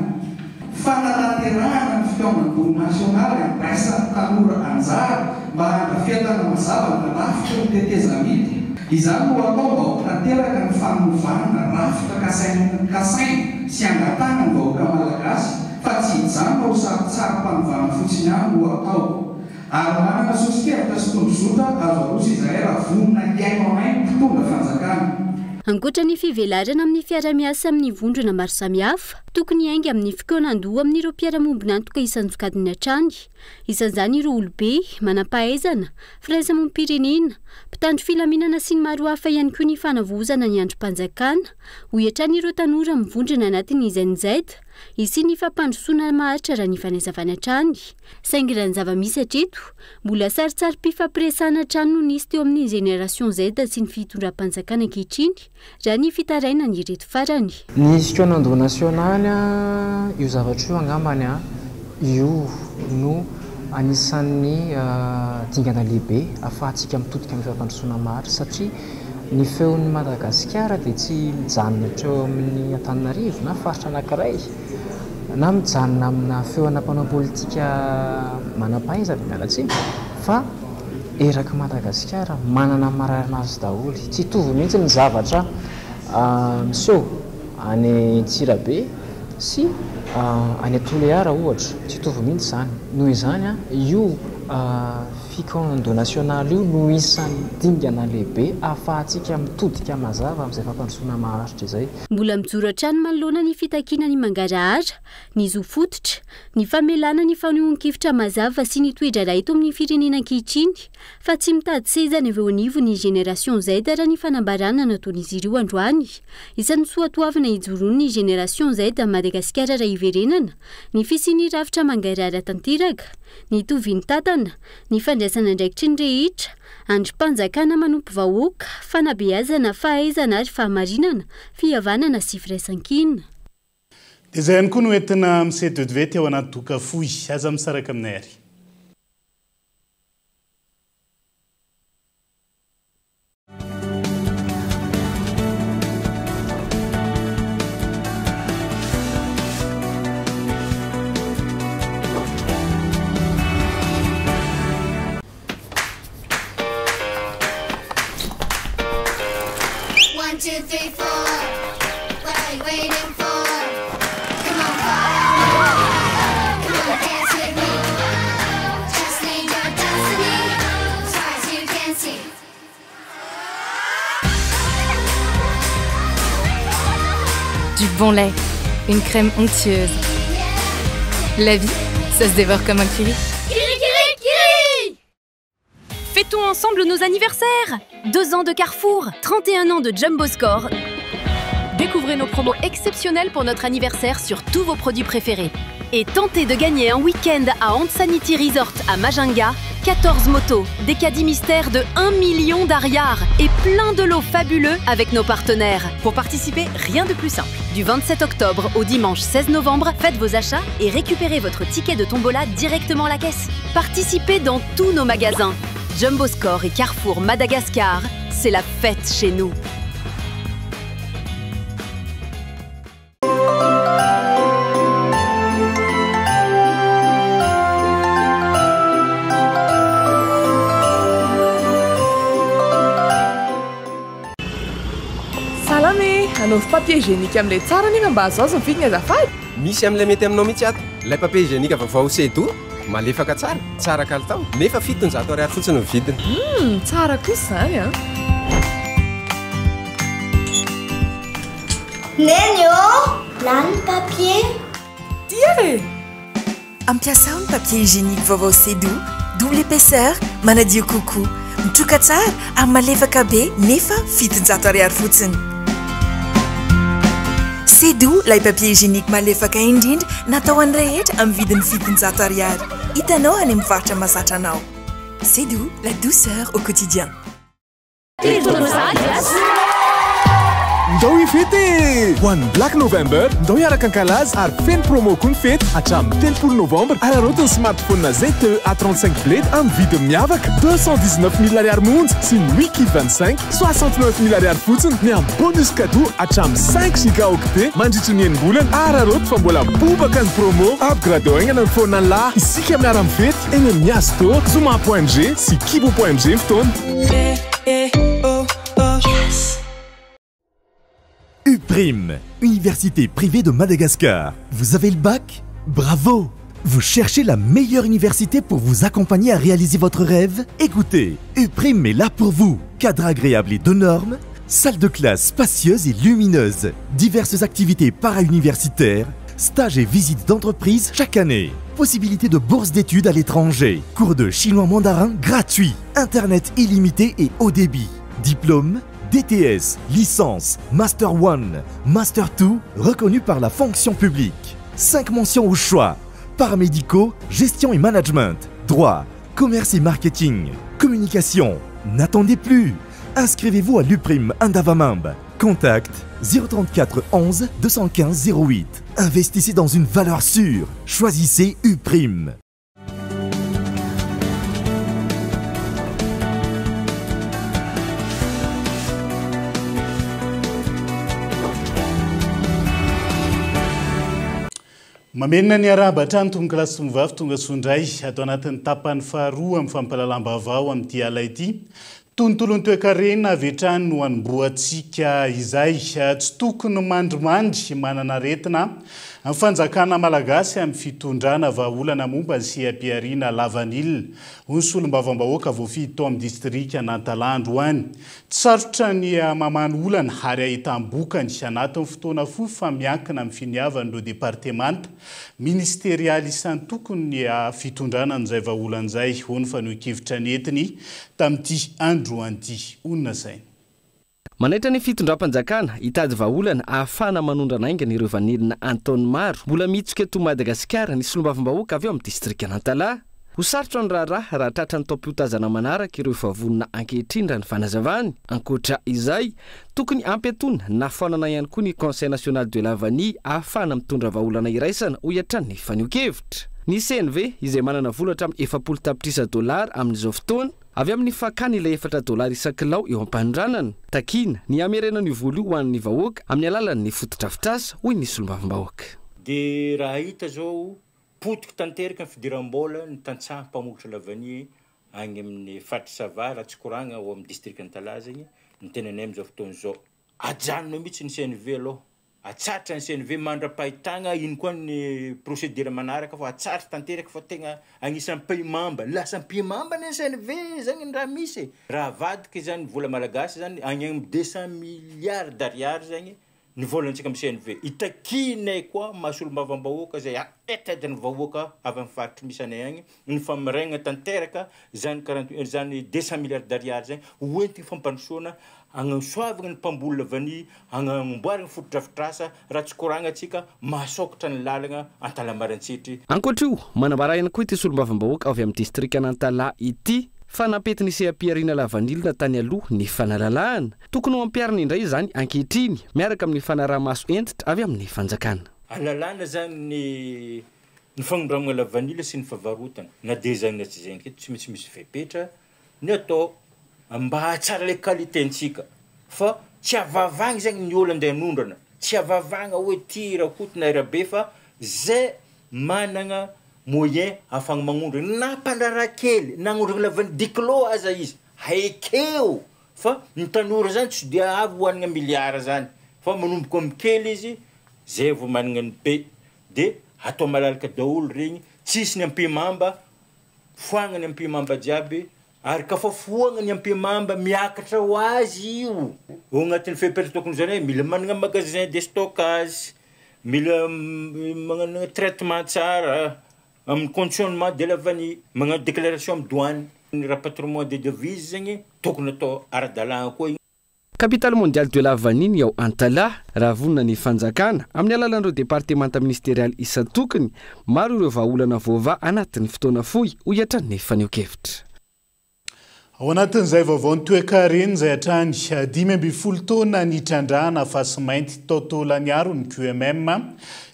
Fanatanterahana ny fikaonandoha nasionaly andraisan'ny tanora anjara mba handrafetana mazava ny rafitry ny tetezamita. Izany no atao mba ho tanteraka ny fanovana rafitra kasaina kasaina sy angatahana ny vahoaka malagasy fa tsy hijanona ho sarintsarim-panovana fotsiny ihany no atao. Ary manana soso-kevitra sy tondrozotra azo aroso izahay raha vonona hihaino anay ny mpitondra fanjakana. Ankoatra ny fivelarana amin'ny fiarahamiasa amin'ny vondrona maro samihafa, tokony hiainga amin'ny fikaonandoha amin'ireo mpiara-mombon'antoka isan-tsokajiny hatrany, isan'izany ireo olobe, manam-pahaizana, firaisamonim-pirenena, mpitandro filaminana sy ny maro hafa ihany koa ny fanavaozana ny andrim-panjakana, hoy hatrany ireo tanora mivondrona anatin'ny Gen Z, hisian'ny fampandrosoana maharitra raha ny fanazavana hatrany. Saingy raha ny zava-misy hatreto, mbola sarintsarim-pifampiresahana hatrany no nisy teo amin'ny Génération Z sy ny fitondram-panjakana ankehitriny, raha ny fitarainan'ireto farany. Ny fikaonandoha nasionaly, io zavatra io angambany io no anisan'ny dingana lehibe ahafahantsika mitodika amin'ny fampandrosoana maharitra satria ny feon'i Madagasikara dia tsy mijanona hatreo amin'ny Antananarivo na faritra anankiray. na mijanona amina feona mpanao politika manam-pahaizana, miala tsiny, fa erak'i Madagasikara manana ny mararina azy daholo. Tsy hitovy mihitsy ny zavatra miseho any Antsirabe sy any Toliara ohatra, tsy hitovy mihitsy izany. Noho izany, io fikaonandoha nasionaly io no isan'ny dingana lehibe ahafahantsika mitodika mazava amin'izay fampandrosoana maharitra izay. Mbola mijoro hatrany manoloana ny fitakiana ny mangarahara, ny zo fototra, ny famelana ny fanehoan-kevitra mazava sy ny toe-draharaha eto amin'ny firenena ankehitriny fa tsy mitady seza ny avy eo anivon'ny Génération Z raha ny fanambarana nataon'izy ireo androany. Isan'ny soatoavina ijoroan'ny Génération Z Madagasikara raha hiverenana ny fisian'ny rafitra mangarahara tanteraka, ny tovin'ny-tantana, ny fandraisana andraikitry ny rehetra, Andrim-panjakana manompo vahoaka, fanabeazana, fahaizana ary fahamarinana, fihavanana sy firaisankina. Dia izay ihany koa no entina miseho ao anaty doka fohy. Aza misaraka aminay ary. Du bon lait, une crème onctueuse. La vie, ça se dévore comme un curry. Fêtons ensemble nos anniversaires 2 ans de Carrefour, 31 ans de Jumbo Score. Découvrez nos promos exceptionnelles pour notre anniversaire sur tous vos produits préférés. Et tentez de gagner un week-end à Antsanity Resort à Majunga, 14 motos, des caddies mystères de 1 million d'ariary et plein de lots fabuleux avec nos partenaires. Pour participer, rien de plus simple. Du 27 octobre au dimanche 16 novembre, faites vos achats et récupérez votre ticket de tombola directement à la caisse. Participez dans tous nos magasins. Jumbo Score et Carrefour Madagascar, c'est la fête chez nous. Anaovy papier hygiénique amin'ilay tsara nefa mba azoazo ny vidiny azafady. Misy amin'ilay mety aminao mihitsy ato. Ilay papier hygiénique vaovao Sedo, malefaka tsara, tsara kalitao, nefa 700 ariary fotsiny ny vidiny. Humm, tsara kosa izany an! Neny ô! Lany ny papier. Tia e! Ampiasao ny papier hygiénique vaovao Sedo, double épaisseur, manadio kokoa, mitroka tsara ary malefaka be nefa 700 ariary fotsiny. Sedo, ilay papier hygiénique malefaka indrindra natao ho an'ny rehetra amin'ny vidiny 700 ariary. Hitanao any amin'ny mpivarotra mahazatra anao. Sedo, la douceur au quotidien. Ndao hifety e! Ho an'ny Black November, ndao hiaraka hankalaza ary feno promo koa ny fety hatramin'ny 30 novambra. Araraoty ny smartphone ZTE A35 Blade amin'ny vidiny miavaka, 219 mille ariary monja sy ny Wiki 25, 69 mille ariary fotsiny miampy bonus cadeau hatramin'ny 5 gigaoctets mandritry ny enim-bolana. Araraoty fa mbola bobaka ny promo. Upgradeo haingana ny phone-nà. Isika miara-mifety eny amin'ny Asto, Zoma point mg sy Kibo point mg ny fotoana. UPRIM, Université privée de Madagascar. Vous avez le bac Bravo Vous cherchez la meilleure université pour vous accompagner à réaliser votre rêve Écoutez, UPRIM est là pour vous. Cadre agréable et de normes, salle de classe spacieuse et lumineuse, diverses activités para-universitaires, stages et visites d'entreprise chaque année. Possibilité de bourse d'études à l'étranger, cours de chinois mandarin gratuit, internet illimité et haut débit, diplôme, DTS, licence, Master 1, Master 2, reconnu par la fonction publique. 5 mentions au choix. Paramédicaux, gestion et management, droit, commerce et marketing, communication. N'attendez plus. Inscrivez-vous à l'UPRIM Andavamamba. Contact 034 11 215 08. Investissez dans une valeur sûre. Choisissez UPRIM. Mamerina ny arahaba hatrany tompokolahy sy tompovavy tonga soa indray ato anatin'ny tapany faharoa amin'ny fampahalalam-baovao amin'ity ala ity. Tontolon'ny toekarena avy hatrany no hanombohantsika izay. Tsy tokony mandrimandry manana aretina ny fanjakana malagasy amin'ny fitondrana vahaolana momba ny seha-pihariana lavanila, hoy ny solombavambahoaka voafidy tao amin'ny distrikan'Antalaha androany. Tsy sarotra ny mamany olana ary ahitam-bokany anatin'ny fotoana fohy fa miankina amin'ny finiavan'ireo departemanta Ministerialy isan-tokony ny fitondrana an'izay vahaolana izay, hoy ny fanehoan-kevitra nentiny tamin'ity androany ity. Hoy ny nasainy. Manaitra ny fitondram-panjakana hitady vahaolana ahafahana manondrana haingana ireo vanilina an-taoniny maro mbola mihitsoka eto Madagasikara ny solombavambahoaka avy ao amin'ny distrikan'Antalaha. Ho sarotra ny raharaha raha tratra ny taom-piotazana manaraka ireo efa vonona ankehitriny raha ny fanazavany. Ankoatra izay, tokony hampiatoana na foanana ihany koa ny Conseil national de la vanille ahafahana mitondra vahaolana iraisana, hoy hatrany ny fanehoan-kevitra. Ny CNV, izay manana vola hatramin'ny 40 tapitrisa dolara amin'izao fotoana, avy amin'ny fakana ilay efatra dolara isan-kilao eo am-panondranana. Takiana ny hamerenana io vola io ho an'ny vahoaka amin'ny alalan'ny fotodrafitrasa, hoy ny solombavambahoaka. Dia raha hita izao Potika tanteraka ny fidiram-bola ny tantsaha mpamokatra lavania agny amin'ny faritry Sava raha tsy koragna ao amin'ny district Antalaha zegny ny tenanay amizao fotoagna izao. Ajanona mihitsy ny CNV aloha, atsahatra ny CNV mandra-pahitagna ino koa ny procédure manaraka fa atsahatra tanteraka fa tegna agnisan'ny mpahimamba, lasa mpihimamba anie ny CNV zegny ny raha misy e. Raha avadika izany vola malagasy zany agny amin'ny 200 milliards d'ariary zegny Ny volantsika amin'ny CNV. Itakianay koa maha solombavambahoaka izay hetaheta ny vahoaka avy amin'ny faritry misy anay agny ny famerenana tanteraka izany quarante izany 200 milliards d'ariary izany ho entigny fampandrosoana hagnasoavagna ny mpamboly lavanille, hagnamboaragna fotodrafitrasa raha tsy koragna antsika mahasokatra ny lalagna Antalamarantsitry. Ankoatra io, manambara ihany koa ity solombavambahoaka avy amin'ny distrikan'Antalaha ity fa nampety ny seha-pihariana lavanilina tany aloha ny fanalalahana. Tokony ho ampiharina indray izany ankehitriny, miaraka amin'ny fanaraha-maso hentitra avy amin'ny fanjakana. Alalana izany ny ny fanondramana lavanila sy ny favarotana, na dia izany na tsy izany koa tsy maintsy misy fepetra ny atao mba hahatsara ilay qualité-ntsika fa tsy avavagna izany ny olo andeha hanondrana, tsy avavagna hoe ty Rakoto na i Rabe fa zay managna moyen ahafahagna magnondrana na mpandraharaha kely na hagnondrana lavanila dix kilos aza izy, haekeo Fa ny tanora zany tsy dia avy hohanina milliard zany. Fa manomboka amin'ny kely izy zay vao managna ny be. De atao malalaka daholo regny, tsisy ny ampihimamba, foagna ny ampihimamba jiaby, ary ka fa foagna ny ampihimamba miakatra ho azy io. Ao agnatin'ny fepetra tokony zany hoe mila managna magasin de stockage, mila magnano traitement tsara amin'ny conditionnement de la vanille, magnano déclaration amin'ny douane, ny rapatriement de devise zegny tokony atao ara-dalàgna koa igny. Capitale mondiale de la vanille ny ao Antalaha, raha vonona ny fanjakana, amin'ny alalan'ireo departemanta ministerialy isan-tokony, maro ireo vahaolana voavaha anatin'ny fotoana fohy, hoy hatrany ny fanehoan-kevitra. Ao anatin'izay vaovaon'ny toekarena izay hatrany, 15 taona nitrandrahana fasimainty tao Taolagnaro ny QMM.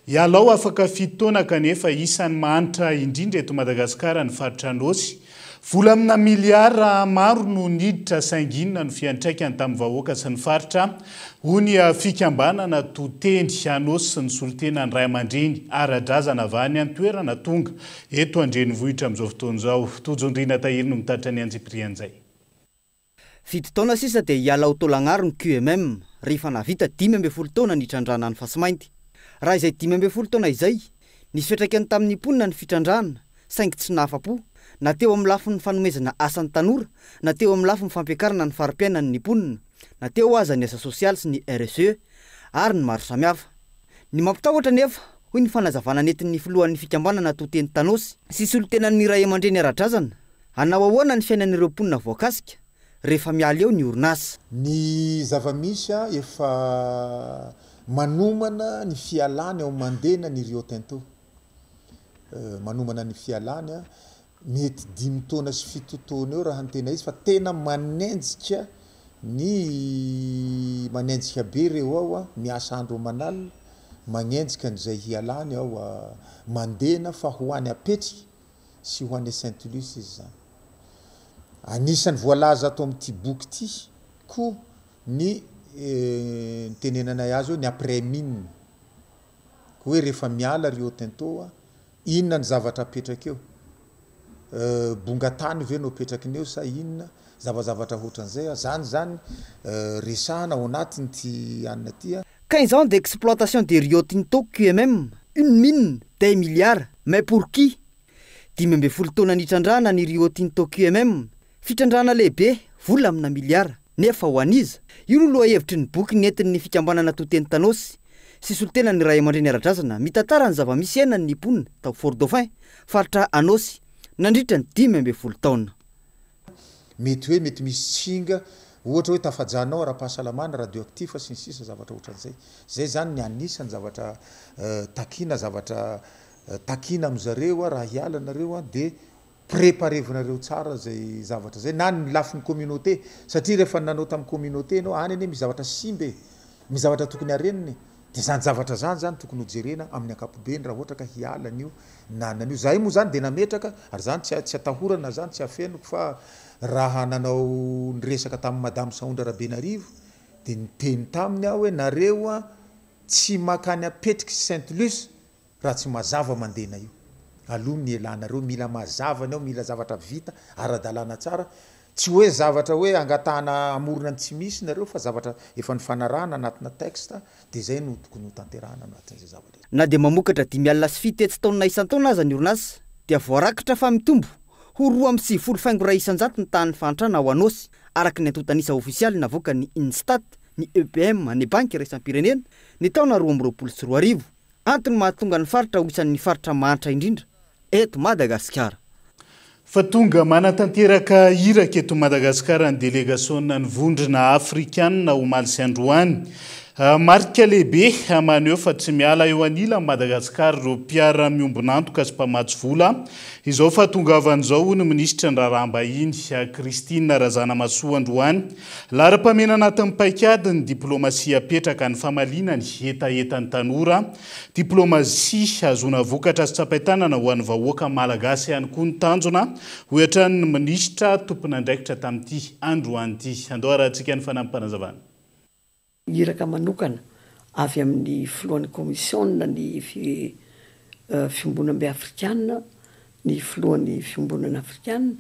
Hiala ao afaka fito taona kanefa isan'ny mahantra indrindra eto Madagasikara ny faritra Anôsy. Vola amina miliara maro no niditra saingy inona no fiantraikany tamin'ny vahoaka sy ny faritra, hoy ny fikambanana to teny Anôsy sy ny solontenan'ny ray aman-dreny ara-drazana avy any an-toerana tonga eto an-drenivohitra amin'izao fotoana izao. Tojo Ndrina Tahiry no mitatitra ny antsipirian'izay. Fito taona sisa dia hiala ao Taolagnaro ny QMM, rehefa nahavita 15 taona nitrandrahana ny fasimainty. Raha izay 15 taona izay, nisy fiantraikany tamin'ny mponina ny fitrandrahana, saingy tsy nahafa-po, na teo amin'ny lafiny fanomezana asa ny tanora, na teo amin'ny lafiny fampiakarana ny fari-piainany ny mponina, na teo aza ny asa sosialy sy ny RSE ary ny maro samihafa. Ny mampitahotra anefa, hoy ny fanazavana nentin'ny filohan'ny fikambanana To Teny Tanosy sy solontenan'ny ray aman-dreny ara-drazana, hanao ahoana ny fiainan'ireo mponina voakasika rehefa miala eo ny orinasa. Ny zava-misy efa manomana ny fialany ao Mandena ny Rio Tinto. Manomana ny fialany, mety dimy taona sy fito taona eo raha ny tena izy fa tena manenjika ny manenjika be ireo ao, miasa andro aman'alina, magnenjika an'izay hialany ao Mandena fa ho any Apetriky sy ho any Sainte Luce izy izany. Anisan'ny voalaza ato amin'ity boky ity koa ny nitenenanay azy hoe ny après mine. Hoe rehefa miala Rio Tinto a, inona ny zavatra apetraka eo? Bonga-tany ve no apetrakiny eo sa inona? Zavazavatra ohatran'izay a, zany zany resahana ao anatin'ity anona ity a. 15 ans d'exploitation de Rio Tinto QMM, une mine, des milliards, mais pour qui? 15 taona nitrandrahana ny Rio Tinto QMM, fitrandrahana lehibe, vola amina miliara. Nefa ho an'iza? Io no lohahevitry ny boky nentin'ny fikambanana To Teny Tanosy sy solontenan'ny ray aman-dreny ara-drazana mitantara ny zava-misy iainan'ny mponina tao Fort Dauphin, faritra Anôsy, nandritra ny 15 taona. Mety hoe mety misy tsinga, ohatra hoe tafajanona ao ara-pahasalamana, radioactif sy ny sisa zavatra ohatran'izay. Zay zany ny anisan'ny zavatra takiana, zavatra takiana amin'zareo raha hiala nareo dia Preparevinareo tsara zay zavatra zay na ny lafiny communauté satria rehefa nanao tamin'ny communauté enao any anie misy zavatra simba e, misy zavatra tokony harenina e, de zany zavatra zany zany tokony ho jerena amin'ny ankapobeny raha ohatra ka hiala an'io na an'io, zahay moa zany de nametraka ary zany tsy tsy atahorana zany tsy afeniko fa raha nanao niresaka tamin'i madame Sahondra Rabenarivo de niteny taminy aho hoe nareo an tsy makany apetriky Sainte Luce Raha tsy mazava mandena io aloha ny elanareo, mila mazava ny ao, mila zavatra vita ara-dalàna tsara, tsy hoe zavatra hoe angatahana hamorona ny tsy misy nareo fa zavatra efa nifanarahana anatina texte dia izay no tokony ho tanterahana anatin'izay zavatra izay. Na dia mamokatra 75 taonina isan-taona aza ny orinasa dia voarakitra fa mitombo ho 92,1% ny tahan'ny fahantrana ao Anôsy, araka ny antontan'isa ofisialy navoakan'ny Instat, ny EPM, ny Banky iraisam-pirenena, ny taona 2022. Antony mahatonga ny faritra ho isan'ny faritra mahantra indrindra eto Madagasikara. Fa tonga manatanteraka iraka eto Madagasikara ny delegasionan'ny Vondrona Afrikanina omaly sy androany. Marika lehibe maneho fa tsy miala eo anilan'i Madagasikara ireo mpiara-miombon'antoka sy mpamatsy vola izao fahatongavany izao, hoy ny minisitry ny Raharaham-bahiny, Christine Razanamahasoa androany. Laharam-pahamehana anatin'ny paikady ny diplaomasia apetraka ny famaliana ny hetahetan'ny tanora. Diplaomasia ahazoana vokatra azo tsapain-tanana ho an'ny vahoaka malagasy ihany koa ny tanjona, hoy hatrany ny minisitra tompon'andraikitra tamin'ity androany ity. Andao harahantsika ny fanampim-panazavana. Iraka manokana avy amin'ny filohan'ny kaomisiona ny Fiombonambe Afrikana ny filohan'ny Fiombonana Afrikana.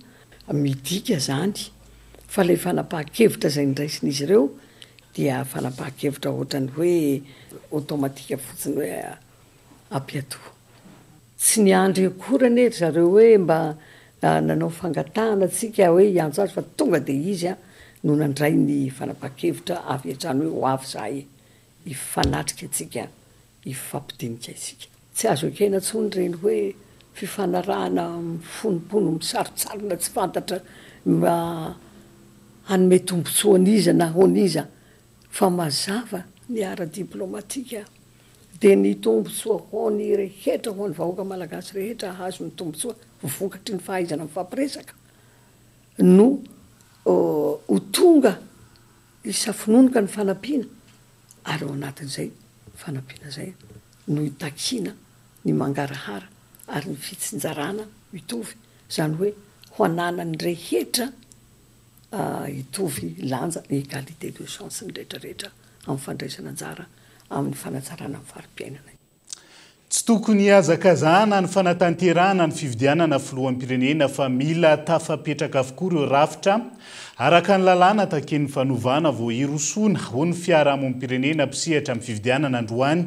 Midika izany fa ilay fanapahan-kevitra izay noraisin'izy ireo dia fanapahan-kevitra ohatran'ny hoe automatique fotsiny hoe ampiatoa. Tsy niandry akory anie ry zareo hoe mba nanao fangatahana antsika hoe hiantso azy fa tonga dia izy no nandray ny fanapahan-kevitra avy hatrany hoe ho avy izahay hifanatrika antsika, hifampidinika isika. Tsy azo ekena intsony ireny hoe fifanarahana mifonompono misarontsarona tsy fantatra mba hanome tombontsoa an'iza na ho an'iza fa mazava ny ara-diplomatika dia ny tombontsoa ho an'ny rehetra, ho an'ny vahoaka malagasy rehetra hahazo ny tombontsoa vokatry ny fahaizana mifampiresaka no ho tonga hisafononoka ny fanampiana ary ao anatin'izay fanampiana izay no itakiana ny mangarahara ary ny fitsinjarana mitovy, izany hoe ho ananan'ny rehetra hitovy lanja, égalité de chance ny rehetra rehetra amin'ny fandraisana anjara amin'ny fanatsarana ny fari-piainana. Tsy tokony hihazakazahana ny fanatanterahana ny fifidianana filoham-pirenena fa mila tafapetraka avokoa ireo rafitra araka ny lalàna takian'ny fanovana vao hirosoana, hoy ny fiarahamonim-pirenena mpisehatra amin'ny fifidianana androany.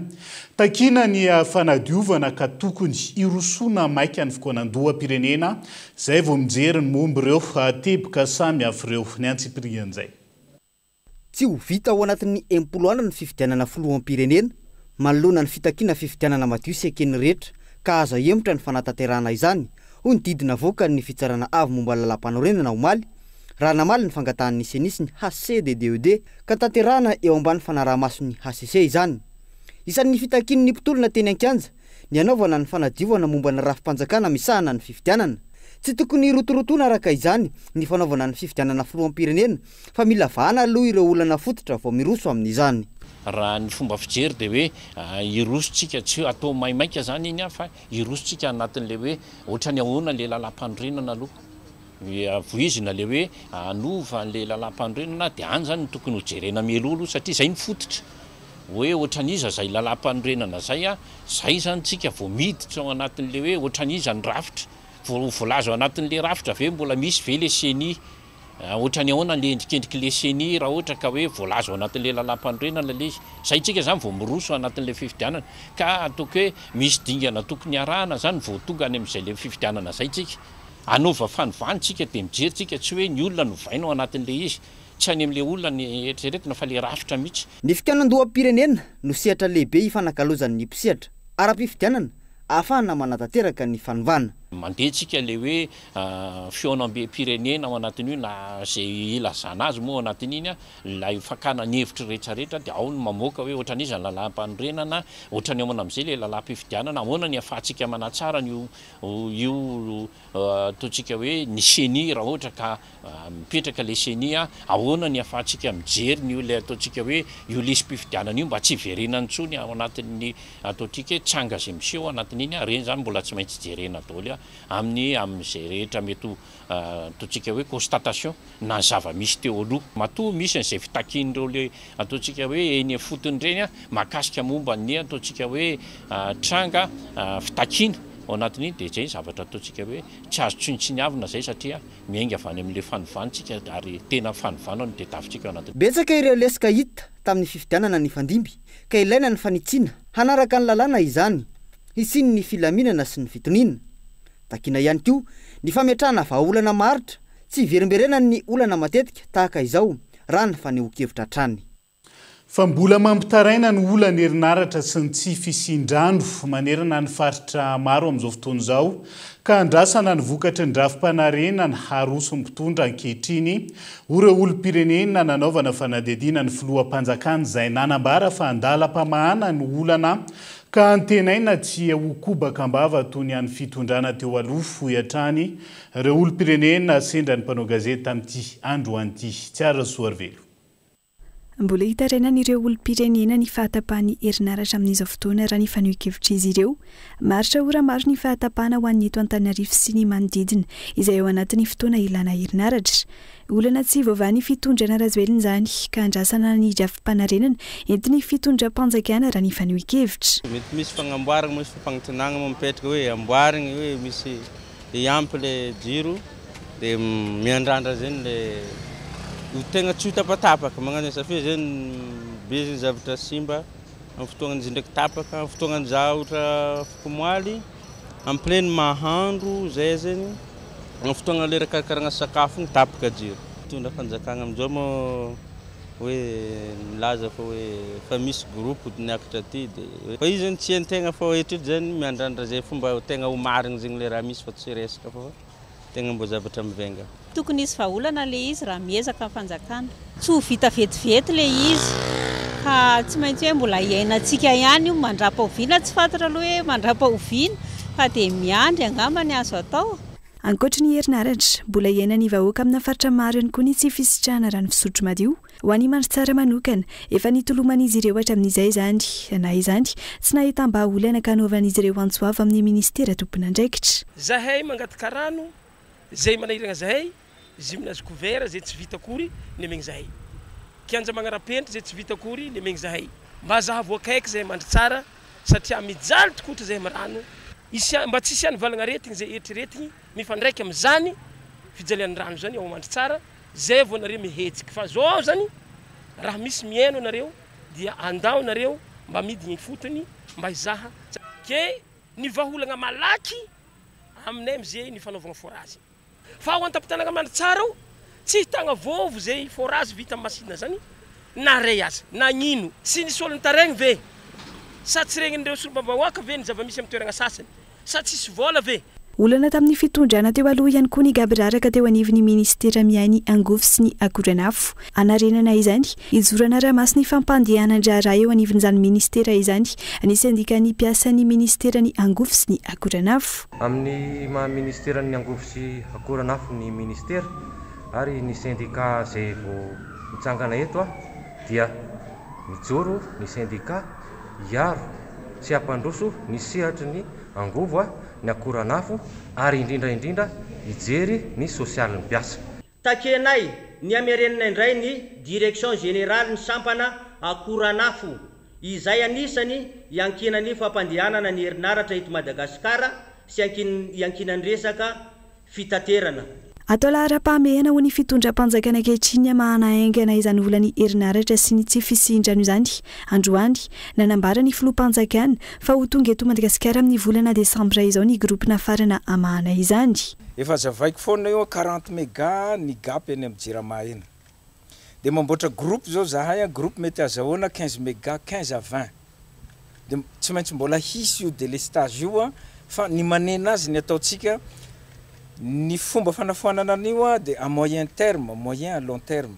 Takiana ny fanadiovana ka tokony hirosoana maika ny fikaonandoham-pirenena izay vao mijery ny momba ireo teboka samihafa ireo. Ny antsipirian'izay. Tsy ho vita ao anatin'ny 60 andro ny fifidianana filoham-pirenena, manoloana ny fitakiana fifidianana madio sy eken'ny rehetra ka azo ahemotra ny fanatanterahana izany, hoy ny didy navoakan'ny Fitsarana Avo momba ny Lalàmpanorenana omaly, raha namaly ny fangatahan'ny Ceni sy ny HCDDED ka tanterahana eo ambany fanaraha-mason'ny hcc izany. Isan'ny fitakian'ny mpitolona teny an-kianja ny hanaovana ny fanadiovana momba ny rafi-panjakana misahana ny fifidianana. Tsy tokony hirotorotoana araka izany ny fanaovana ny fifidianana filoham-pirenena fa mila vahana aloha ireo olana fototra vao miroso amin'izany. Raha ny fomba fijery dia hoe hiroso tsika, tsy atao maimaika izany iny fa hiroso tsika anatin'ilay hoe ohatran'ny ahoana ilay lalàmpanorenana aloha. Voizina ilay hoe hanova an'ilay lalàmpanorenana dia any izany no tokony ho jerena mialoha aloha satria izay no fototra. Hoe ohatran'iza izay lalàmpanorenana izay, izay izany tsika vao miditra ao anatin'ilay hoe ohatran'iza ny rafitra. Vao voalaza ao anatin'ilay rafitra ve mbola misy ve ilay ceni? Ohatran'ny ahoana ilay endrikendrik'ilay ceni raha ohatra ka hoe voalaza ao anatin'ilay lalàmpanorenana ilay izy? Izay tsika izany vao miroso anatin'ilay fifidianana. Ka ataoko hoe misy dingana tokony arahana izany vao tonga any amin'izay ilay fifidianana izay tsika. Hanaova fanovana tsika dia mijery tsika tsy hoe ny olona no ovaina ao anatin'ilay izy. Tsy any amin'ilay olona ny eritreretina fa ilay rafitra mihitsy. Ny fikaonandoham-pirenena no sehatra lehibe ifanakalozan'ny mpisehatra ara-pifidianana ahafahana manatanteraka ny fanovana. Mandeha tsika ilay hoe fihaonambem-pirenena ao anatin'io na izay ilazana azy moa ao anatin'iny, ilay fakana ny hevitry rehetra rehetra dia ao no mamoaka hoe ohatran'iza ny lalàm-panorenana, ohatran'ny ahoana amin'izay ilay lalàm-pifidianana, ahoana ny ahafahantsika manatsara an'io io ataontsika hoe ny ceni raha ohatra ka mipetraka ilay ceni, ahoana ny ahafahantsika mijery ny ilay ataontsika hoe io lisi-pifidianana io mba tsy hiverenany intsony ao anatin'ny ataontsika hoe tranga izay miseho ao anatin'iny, ireny izany mbola tsy maintsy jerena daholo amin'ny amin'izay rehetra mety ho ataontsika hoe constatation na ny zava-misy teo aloha. Matoa misy an'izay fitakian'ireo le ataontsika hoe eny ifotony ireny mahakasika momba ny ataontsika hoe tranga fitakiana ao anatin'iny dia izay ny zavatra ataontsika hoe tsy azo tsinontsiniavina izay satria miainga avy any amin'ilay fanovana isika ary tena fanovana no tadiavintsika ao anatin'io. Betsaka ireo lesoka hita tamin'ny fifidianana nifandimby ka ilaina ny fanitsiana hanaraka ny lalàna izany hisian'ny filaminana sy ny fitoniana. Takiana ihany koa ny fametrahana vahaolana maharitra tsy hiverimberenan'ny olana matetika tahaka izao, raha ny fanehoan-kevitra hatrany. Fa mbola mampitaraina ny olan'ny herinaratra sy ny tsy fisian-drano manerana ny faritra maro amin'izao fotoana izao, ka andrasana ny vokatry ny drafi-panarenana haroson'ny mpitondra ankehitriny, hoy ireo olom-pirenena nanaovana fanadihadiana ny filoham-panjakana izay nanambara fa andalam-pamahana ny olana Ka antenaina tsy ho kobaka am-bava toy ny an'ny fitondrana teo aloha, hoy hatrany ireo olom-pirenena sendra ny mpanao gazety tamin'ity androany ity. Tsiaro Rasoarivelo. Mbola itarainan'ireo olom-pirenena ny fahatapahan'ny herinaratra amin'izao fotoana raha ny fanehoan-kevitr'izy ireo. Maharitra ora maro ny fahatapahana ho an'ny eto Antananarivo sy ny manodidina izay ao anatin'ny fotoana ilana herinaratra. Olana tsy voavahan'ny fitondrana Rajoelina izany ka andrasana ny drafi-panarenana entin'ny fitondram-panjakana raha ny fanehoan-kevitra. Mety misy fagnamboaragna, misy fampagnatenagna moa mipetraka hoe amboarigny hoe misy hiampy le jiro de miandrandra zegny le Io tegna tsy ho tapatapaka magnano asa fe zegny be zegny zavatra simba amin'ny fotoagnan'izy ndraiky tapaka, amin'ny fotoagnan'izaho ohatra afak'omaly en pleine mahandro zay zegny, amin'ny fotoagna lera ikarakaragna sakafo igny tapaka jiro. Mitondra fanjakagna amin'izao moa hoe milaza fa hoe efa misy groupe niakatra aty de fa izy zegny tsy hain-tegna fa eritreritry zegny miandrandra zay fomba tegna ho marigny zegny le raha misy fa tsy resaka fa. Tegna mbô zavatra mivainga. Tokony hisy vahaolana le izy raha miezaka ny fanjakana. Tsy ho vita vetivety le izy fa tsy maintsy hoe mbola hiainantsika ihany io mandrapahoviana, tsy fantatra aloha hoe mandrapahoviana fa dia miandry angamba ny azo atao. Ankoatry ny herinaratra, mbola iainan'ny vahoaka amina faritra maro ihany koa ny tsy fisitrahana rano fisotro madio. Ho an'i Mandritsara manokana, efa nitoloman'izy ireo hatramin'izay izany. Na izany, tsy nahitam-bahaolana ka hanaovan'izy ireo antso avo amin'ny minisitera tompon'andraikitra. Zahay mangataka rano zay manahiragna zahay, gymnase couvert zay tsy vita akory nemegny zahay, kianja magnarapenitra zay tsy vita akory nemegny zahay, mba zahavo akaiky zahay Mandritsara satria mijaly tokotra zahay am rano, isia mba tsy hisian'ny valagnaretigny zay eritreretigny mifandraiky amzany fijalian'ny rano zany ao Mandritsara. Zay vao nareo mihetsiky fa zao zany raha misy mihaino anareo dia andao nareo mba midigny ifotony mba hizaha ke ny vahaolagna malaky aminay amizay ny fanaovagna forage fa ao antapitanagna Mandritsara ao tsy hitagna vovo zay forage vita am machine zany na ray aza nagnino tsy nisy olo nitaregny ve sa tsy regnin'ireo solombavambahoaka ve ny zavamisy am toeragna sasany Sa tsisy vôla ve? Olana tamin'ny fitondrana teo aloha ihany koa ny gaboraraka teo anivon'ny minisitera miahy ny angovo sy ny akoranafo. Hanarenana izany, hijoro hanara-maso ny fampandehanan-draharaha eo anivon'izany minisitera izany ny sendikan'ny mpiasan'ny minisiteran'ny angovo sy ny akoranafo. Amin'ny maha minisiteran'ny angovo sy akoranafo ny minisitera ary ny sendika izay vao mitsangana eto dia mijoro ny sendika hiaro sy hampandroso ny sehatry ny angovo, ny akoranafo ary indrindra indrindra hijery ny sosialin'ny mpiasa. Takianay ny hamerenana indray ny Direction Générale ny sampana akoranafo izay anisany iankinan'ny fampandehanana ny herinaratra eto Madagasikara sy iankinan'ny resaka fitaterana. Atao laharam-pahamehana ho ny fitondram-panjakana ankehitriny ny hamahana haingana izany olan'ny herinaratra sy ny tsy fisian-drano izany. Androany, nanambara ny filoham-panjakana fa ho tonga eto Madagasikara amin'ny volana desambra izao ny groupe nafarana hamahana izany. Efa azavaiko foana io 40 mega ny gap eny amin'ny jirama eny. Dia mamboatra groupe zao zahay an, groupe mety azahoana 15 mega, 15 à 20. Dia tsy maintsy mbola hisy io délestage io an, fa ny manena azy ny ataontsika, ny fomba fanafoanana an'io an dia à moyen terme, moyen à long terme.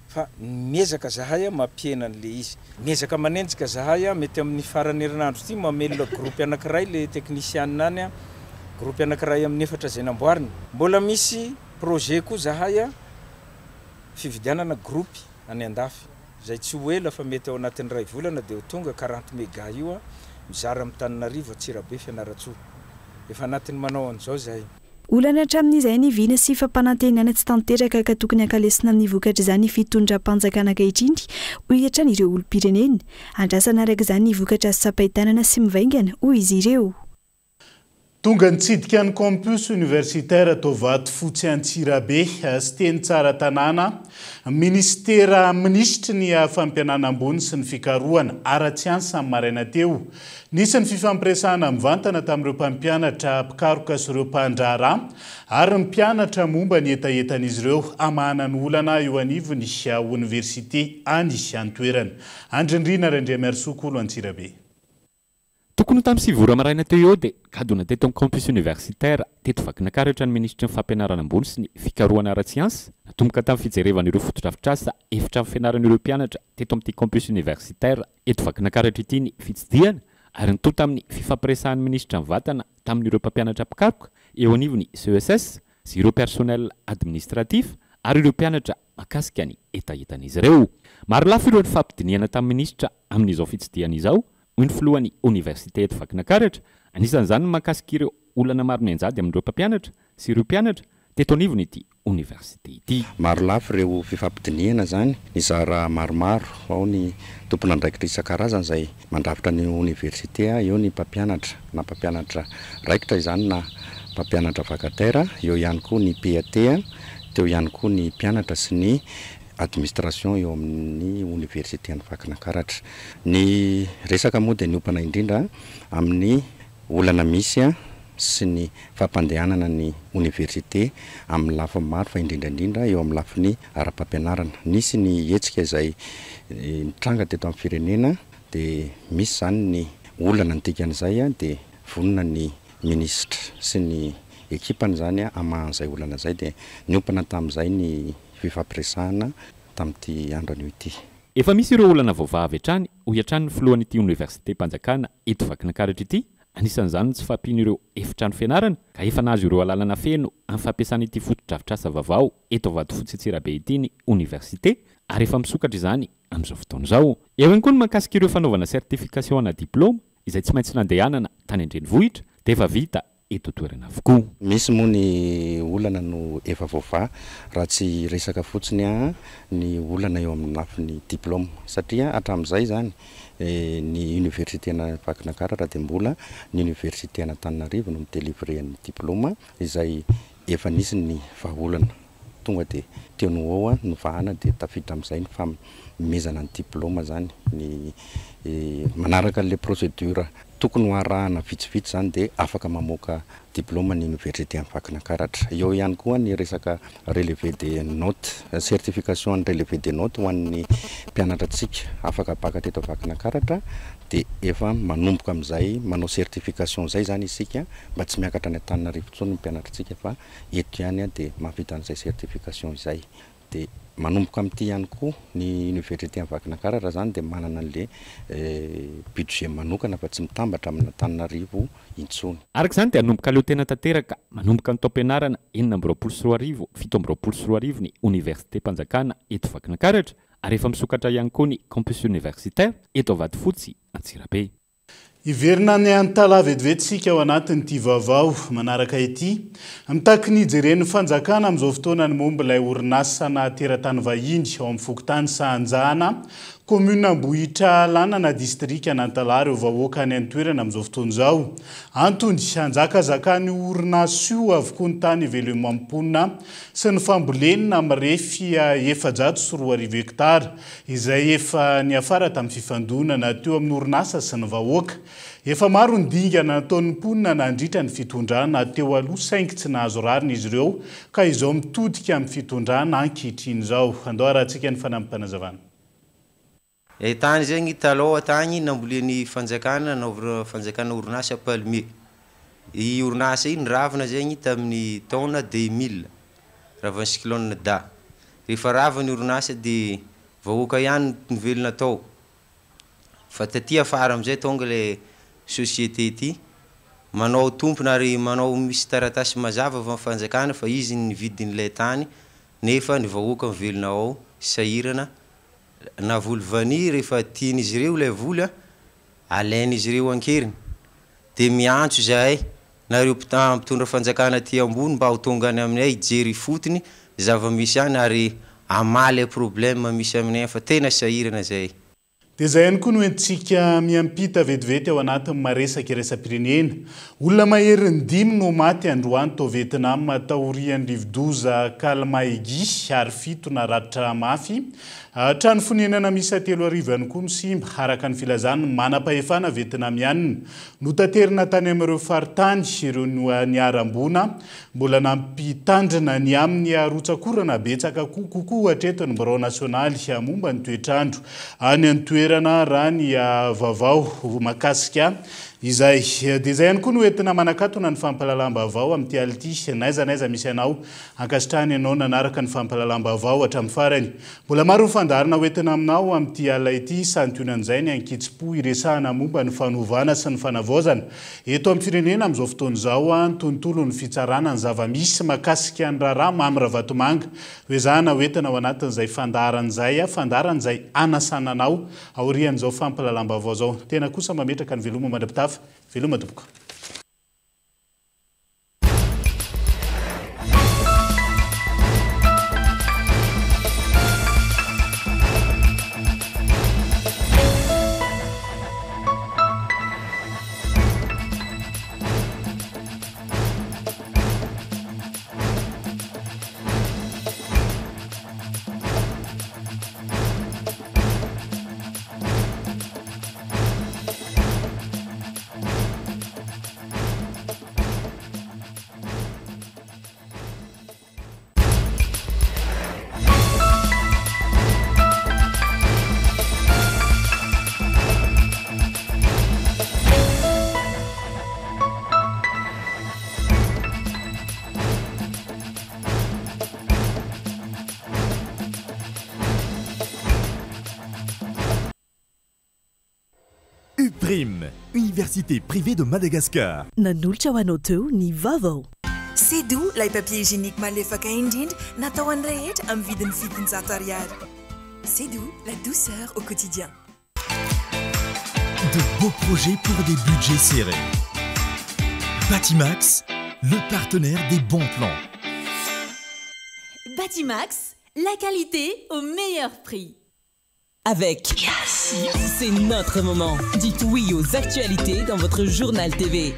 Fa miezaka zahay an mampihena an'le izy. Miezaka manenjika zahay an, mety amin'ny faran'ny herinandro ity mamelona groupe anankiray le teknisianina any an, groupe anankiray amin'ny efatra izay namboariny. Mbola misy projet koa zahay an, fividianana groupe any andafy. Izay tsy ho ela fa mety ao anatin'ny iray volana dia ho tonga 40 mega io mizara amin'i Tananarivo, Antsirabe, Fianarantsoa. Efa anatin'ny manao an'izao izahay. Olana hatramin'izay ny vina sy fampanantenana tsy tanteraka ka tokony hankalesina amin'ny vokatr'izany ny fitondram-panjakana ankehitriny, hoy hatrany ireo olom-pirenena. Andrasana araka izany ny vokatra azo tsapain-tanana sy mivaingana, hoy izy ireo. Tonga nitsidika ny Campus Universitaire tao Vatofotsy Antsirabe sy teny Tsaratanàna, Minisitera Minisitry ny Fampianana Ambony sy ny Fikarohana ara-tsiansa ny maraina teo. Nisy ny fifampiresahana mivantana tamin'ireo mpampianatra, mpikaroka sy ireo mpandraharaha ary ny mpianatra momba ny hetahetan'izy ireo hamahana ny olana eo anivon'ny oniversite any an-toerana. Andry Ndriana Randriamiarisoa Kolo Antsirabe. Tokony ho tamin'ny 9 ora maraina teo eo dia gadona teto amin'ny Campus Universitaire teto Vakinankaratra ny Minisitry ny Fampianarana Ambony sy ny Fikarohana ara-tsiansa. Natomboka tamin'ny fijerevana ireo fotodrafitrasa efitrano fianaran'ireo mpianatra teto amin'ity Campus Universitaire eto Vakinankaratra ity ny fitsidihana ary nitohy tamin'ny fifampiresahan'ny Minisitra mivantana tamin'ireo mpampianatra mpikaroka eo anivon'ny CESS sy ireo personnel administratif ary ireo mpianatra mahakasika ny hetahetan'izy ireo. Marolafy ireo nifampidinihana tamin'ny Minisitra amin'izao fitsidihana izao hoy ny filohan'ny oniversite eto Vakinankaratra, anisan'izany ny mahakasika ireo olana maro mianjady amin'ireo mpampianatra sy ireo mpianatra teto anivon'ity oniversite ity. Marolafy ireo fifampidinihana izany, nizara maromaro, ao ny tompon'andraikitra isan-karazany izay mandrafitra ny oniversite, eo ny mpampianatra na mpampianatra raikitra izany na mpampianatra vacataire, eo ihany koa ny PAT, Teo ihany koa ny mpianatra sy ny administration eo amin'ny oniversite an'i Vakinankaratra. Ny resaka moa dia niompana indrindra amin'ny olana misy sy ny fampandehanana ny oniversite amin'ny lafiny maro fa indrindra indrindra eo amin'ny lafiny ara-pampianarana. Nisy ny hetsika izay nitranga teto amin'ny firenena dia misy izany ny olana ny dikan'izay dia vonona ny minisitra sy ny ekipany izany hamaha an'izay olana izay dia niompana tamin'izay ny fifampiresahana tamin'ity andro anio ity. Efa misy ireo olana voavaha avy hatrany, hoy hatrany ny filohan'ity oniversitem-panjakana eto Vakinankaratra ity, anisan'izany ny tsy fahampian'ireo efitrano fianarana ka efa nahazo ireo alalana feno amin'ny fampiasana ity fotodrafitrasa vaovao eto Vatofotsy Antsirabe ity ny oniversite ary efa misokatra izany amin'izao fotoana izao. Eo ihany koa ny mahakasika ireo fanaovana certification ana diplaoma izay tsy maintsy nandehanana tany an-drenivohitra dia efa vita eto an-toerana avokoa. Misy moa ny olana no efa voavaha raha tsy hiresaka fotsiny ny olana eo amin'ny lafiny diplaoma satria hatramin'izay izany ny université-na Vakinankaratra dia mbola ny université-n'Antananarivo no mi-delivrer ny diplaoma izay efa nisy ny vahaolana tonga dia teo no ho eo novahana dia tafiditra amin'izay ny fanomezana ny diplaoma izany ny manaraka an'ilay procédure tokony ho arahana vitsivitsy izany dia afaka mamoaka diplaoma ny université an'i Vakinankaratra. Eo ihany koa ny resaka relevé de notes, certification an'ny relevé de notes ho an'ny mpianatra antsika afaka baka teto Vakinankaratra dia efa manomboka amin'izay manao certification izay izany isika mba tsy miakatra any Antananarivo intsony ny mpianatra antsika fa eto ihany dia mahavita an'izay certification izay. Dia manomboka amin'ity ihany koa ny université an'i Vakinankaratra izany dia manana an'ilay budget manokana fa tsy mitambatra amin'Antananarivo intsony. Araka izany dia hanomboka aleo tena tanteraka manomboka ny taom-pianarana 2026 2027 ny oniversitem-panjakana eto Vakinankaratra ary efa misokatra ihany koa ny campus universitaire eto Vatofotsy Antsirabe. Hiverina any Antalaha vetivety isika ao anatin'ity vaovao manaraka ity. Mitaky ny hijeren'ny fanjakana amin'izao fotoana ny momba ilay orinasa-na teratany vahiny ao amin'ny fokontany Sahanjana, kaominina Ambohitralanana, distrikan'Antalaha ireo vahoaka any an-toerana amin'izao fotoana izao. Antony, hanjakazakan'io orinasa io avokoa ny tany iveloman'ny mponina sy ny fambolena mirefy 2400 hektara. izay efa niafara tamin'ny fifandonana teo amin'ny orinasa sy ny vahoaka. Efa maro ny dingana nataon'ny mponina nandritra ny fitondrana teo aloha saingy tsy nahazo rariny izy ireo ka izao mitodika amin'ny fitondrana ankehitriny izao. Andao harahantsika ny fanampim-panazavana. E tany zegny taloha tagny nambolen'ny fanjakana nanaovana fanjakana orinasa palmier. I orinasa iny ravina zegny tamin'ny taona 2000 ravan'ny cyclone Da. Rehefa rava ny orinasa dia vahoaka ihany no velona tao. Fa taty afara amizay tonga ilay société ity manao tompony ary manao misy taratasy mazava avy amin'ny fanjakana fa izy no nividy an'ilay tany nefa ny vahoaka mivelona ao sahirana na voly vanille rehefa tian'izy ireo ilay voly alain'izy ireo ankeriny dia miantso izahay na ireo mpitondra fanjakana aty ambony mba ho tonga any aminay hijery ifotony ny zava-misy any ary hamaly problème misy aminay any fa tena sahirana izahay. Dia izay ihany koa no entintsika miampita vetivety ao anatin'ny maresaka iraisam-pirenena. Olona maherin'ny dimy no maty androany tao Vietnam taorian'ny rivodoza Kalmaegi ary fito naratra mafy. Trano fonenana miisa 3000 ihany koa no simba, araka ny filazan'ny manam-pahefana vietnamiana. Notaterina tany amin'ireo faritany ireo niharam-boina. Mbola nampitandrina ny amin'ny rotsak'orana betsaka kokoa hatreto ny Birao nasionaly momba ny toetr'andro any an-toerana raha ny vaovao mahakasika izay. Dia izay ihany koa no entina manakatona ny fampahalalam-baovao amin'ity alina ity. N'aiza n'aiza misy anao, ankasitrahana ianao nanaraka ny fampahalalam-baovao hatramin'ny farany. Mbola maro ny fandaharana ho entina aminao amin'ity alina ity, santionan'izay ny ankitsim-po hiresahana momba ny fanovana sy ny fanavaozana eto amin'ny firenena amin'izao fotoana izao, ny tontolon'ny fitsarana, ny zava-misy mahakasika ny raharaha Mamy Ravatomanga. Ho ezahana ho entina ao anatin'izay fandaharana izay, fandaharana izay hanasana anao aorian'izao fampahalalam-baovao izao. Tena kosa mametraka ny veloma mandra-pitafa. Veloma tompoko. UPRIM, Université privée de Madagascar. Nanolotra ho anao teo ny vaovao. C'est doux ilay papier hygiénique malefaka indrindra natao an'ny rehetra amin'ny vidiny 700 ariary. C'est doux, la douceur au quotidien. De beaux projets pour des budgets serrés. Batimax, le partenaire des bons plans. Batimax, la qualité au meilleur prix. Avec Yes. C'est notre moment. Dites oui aux actualités dans votre journal TV.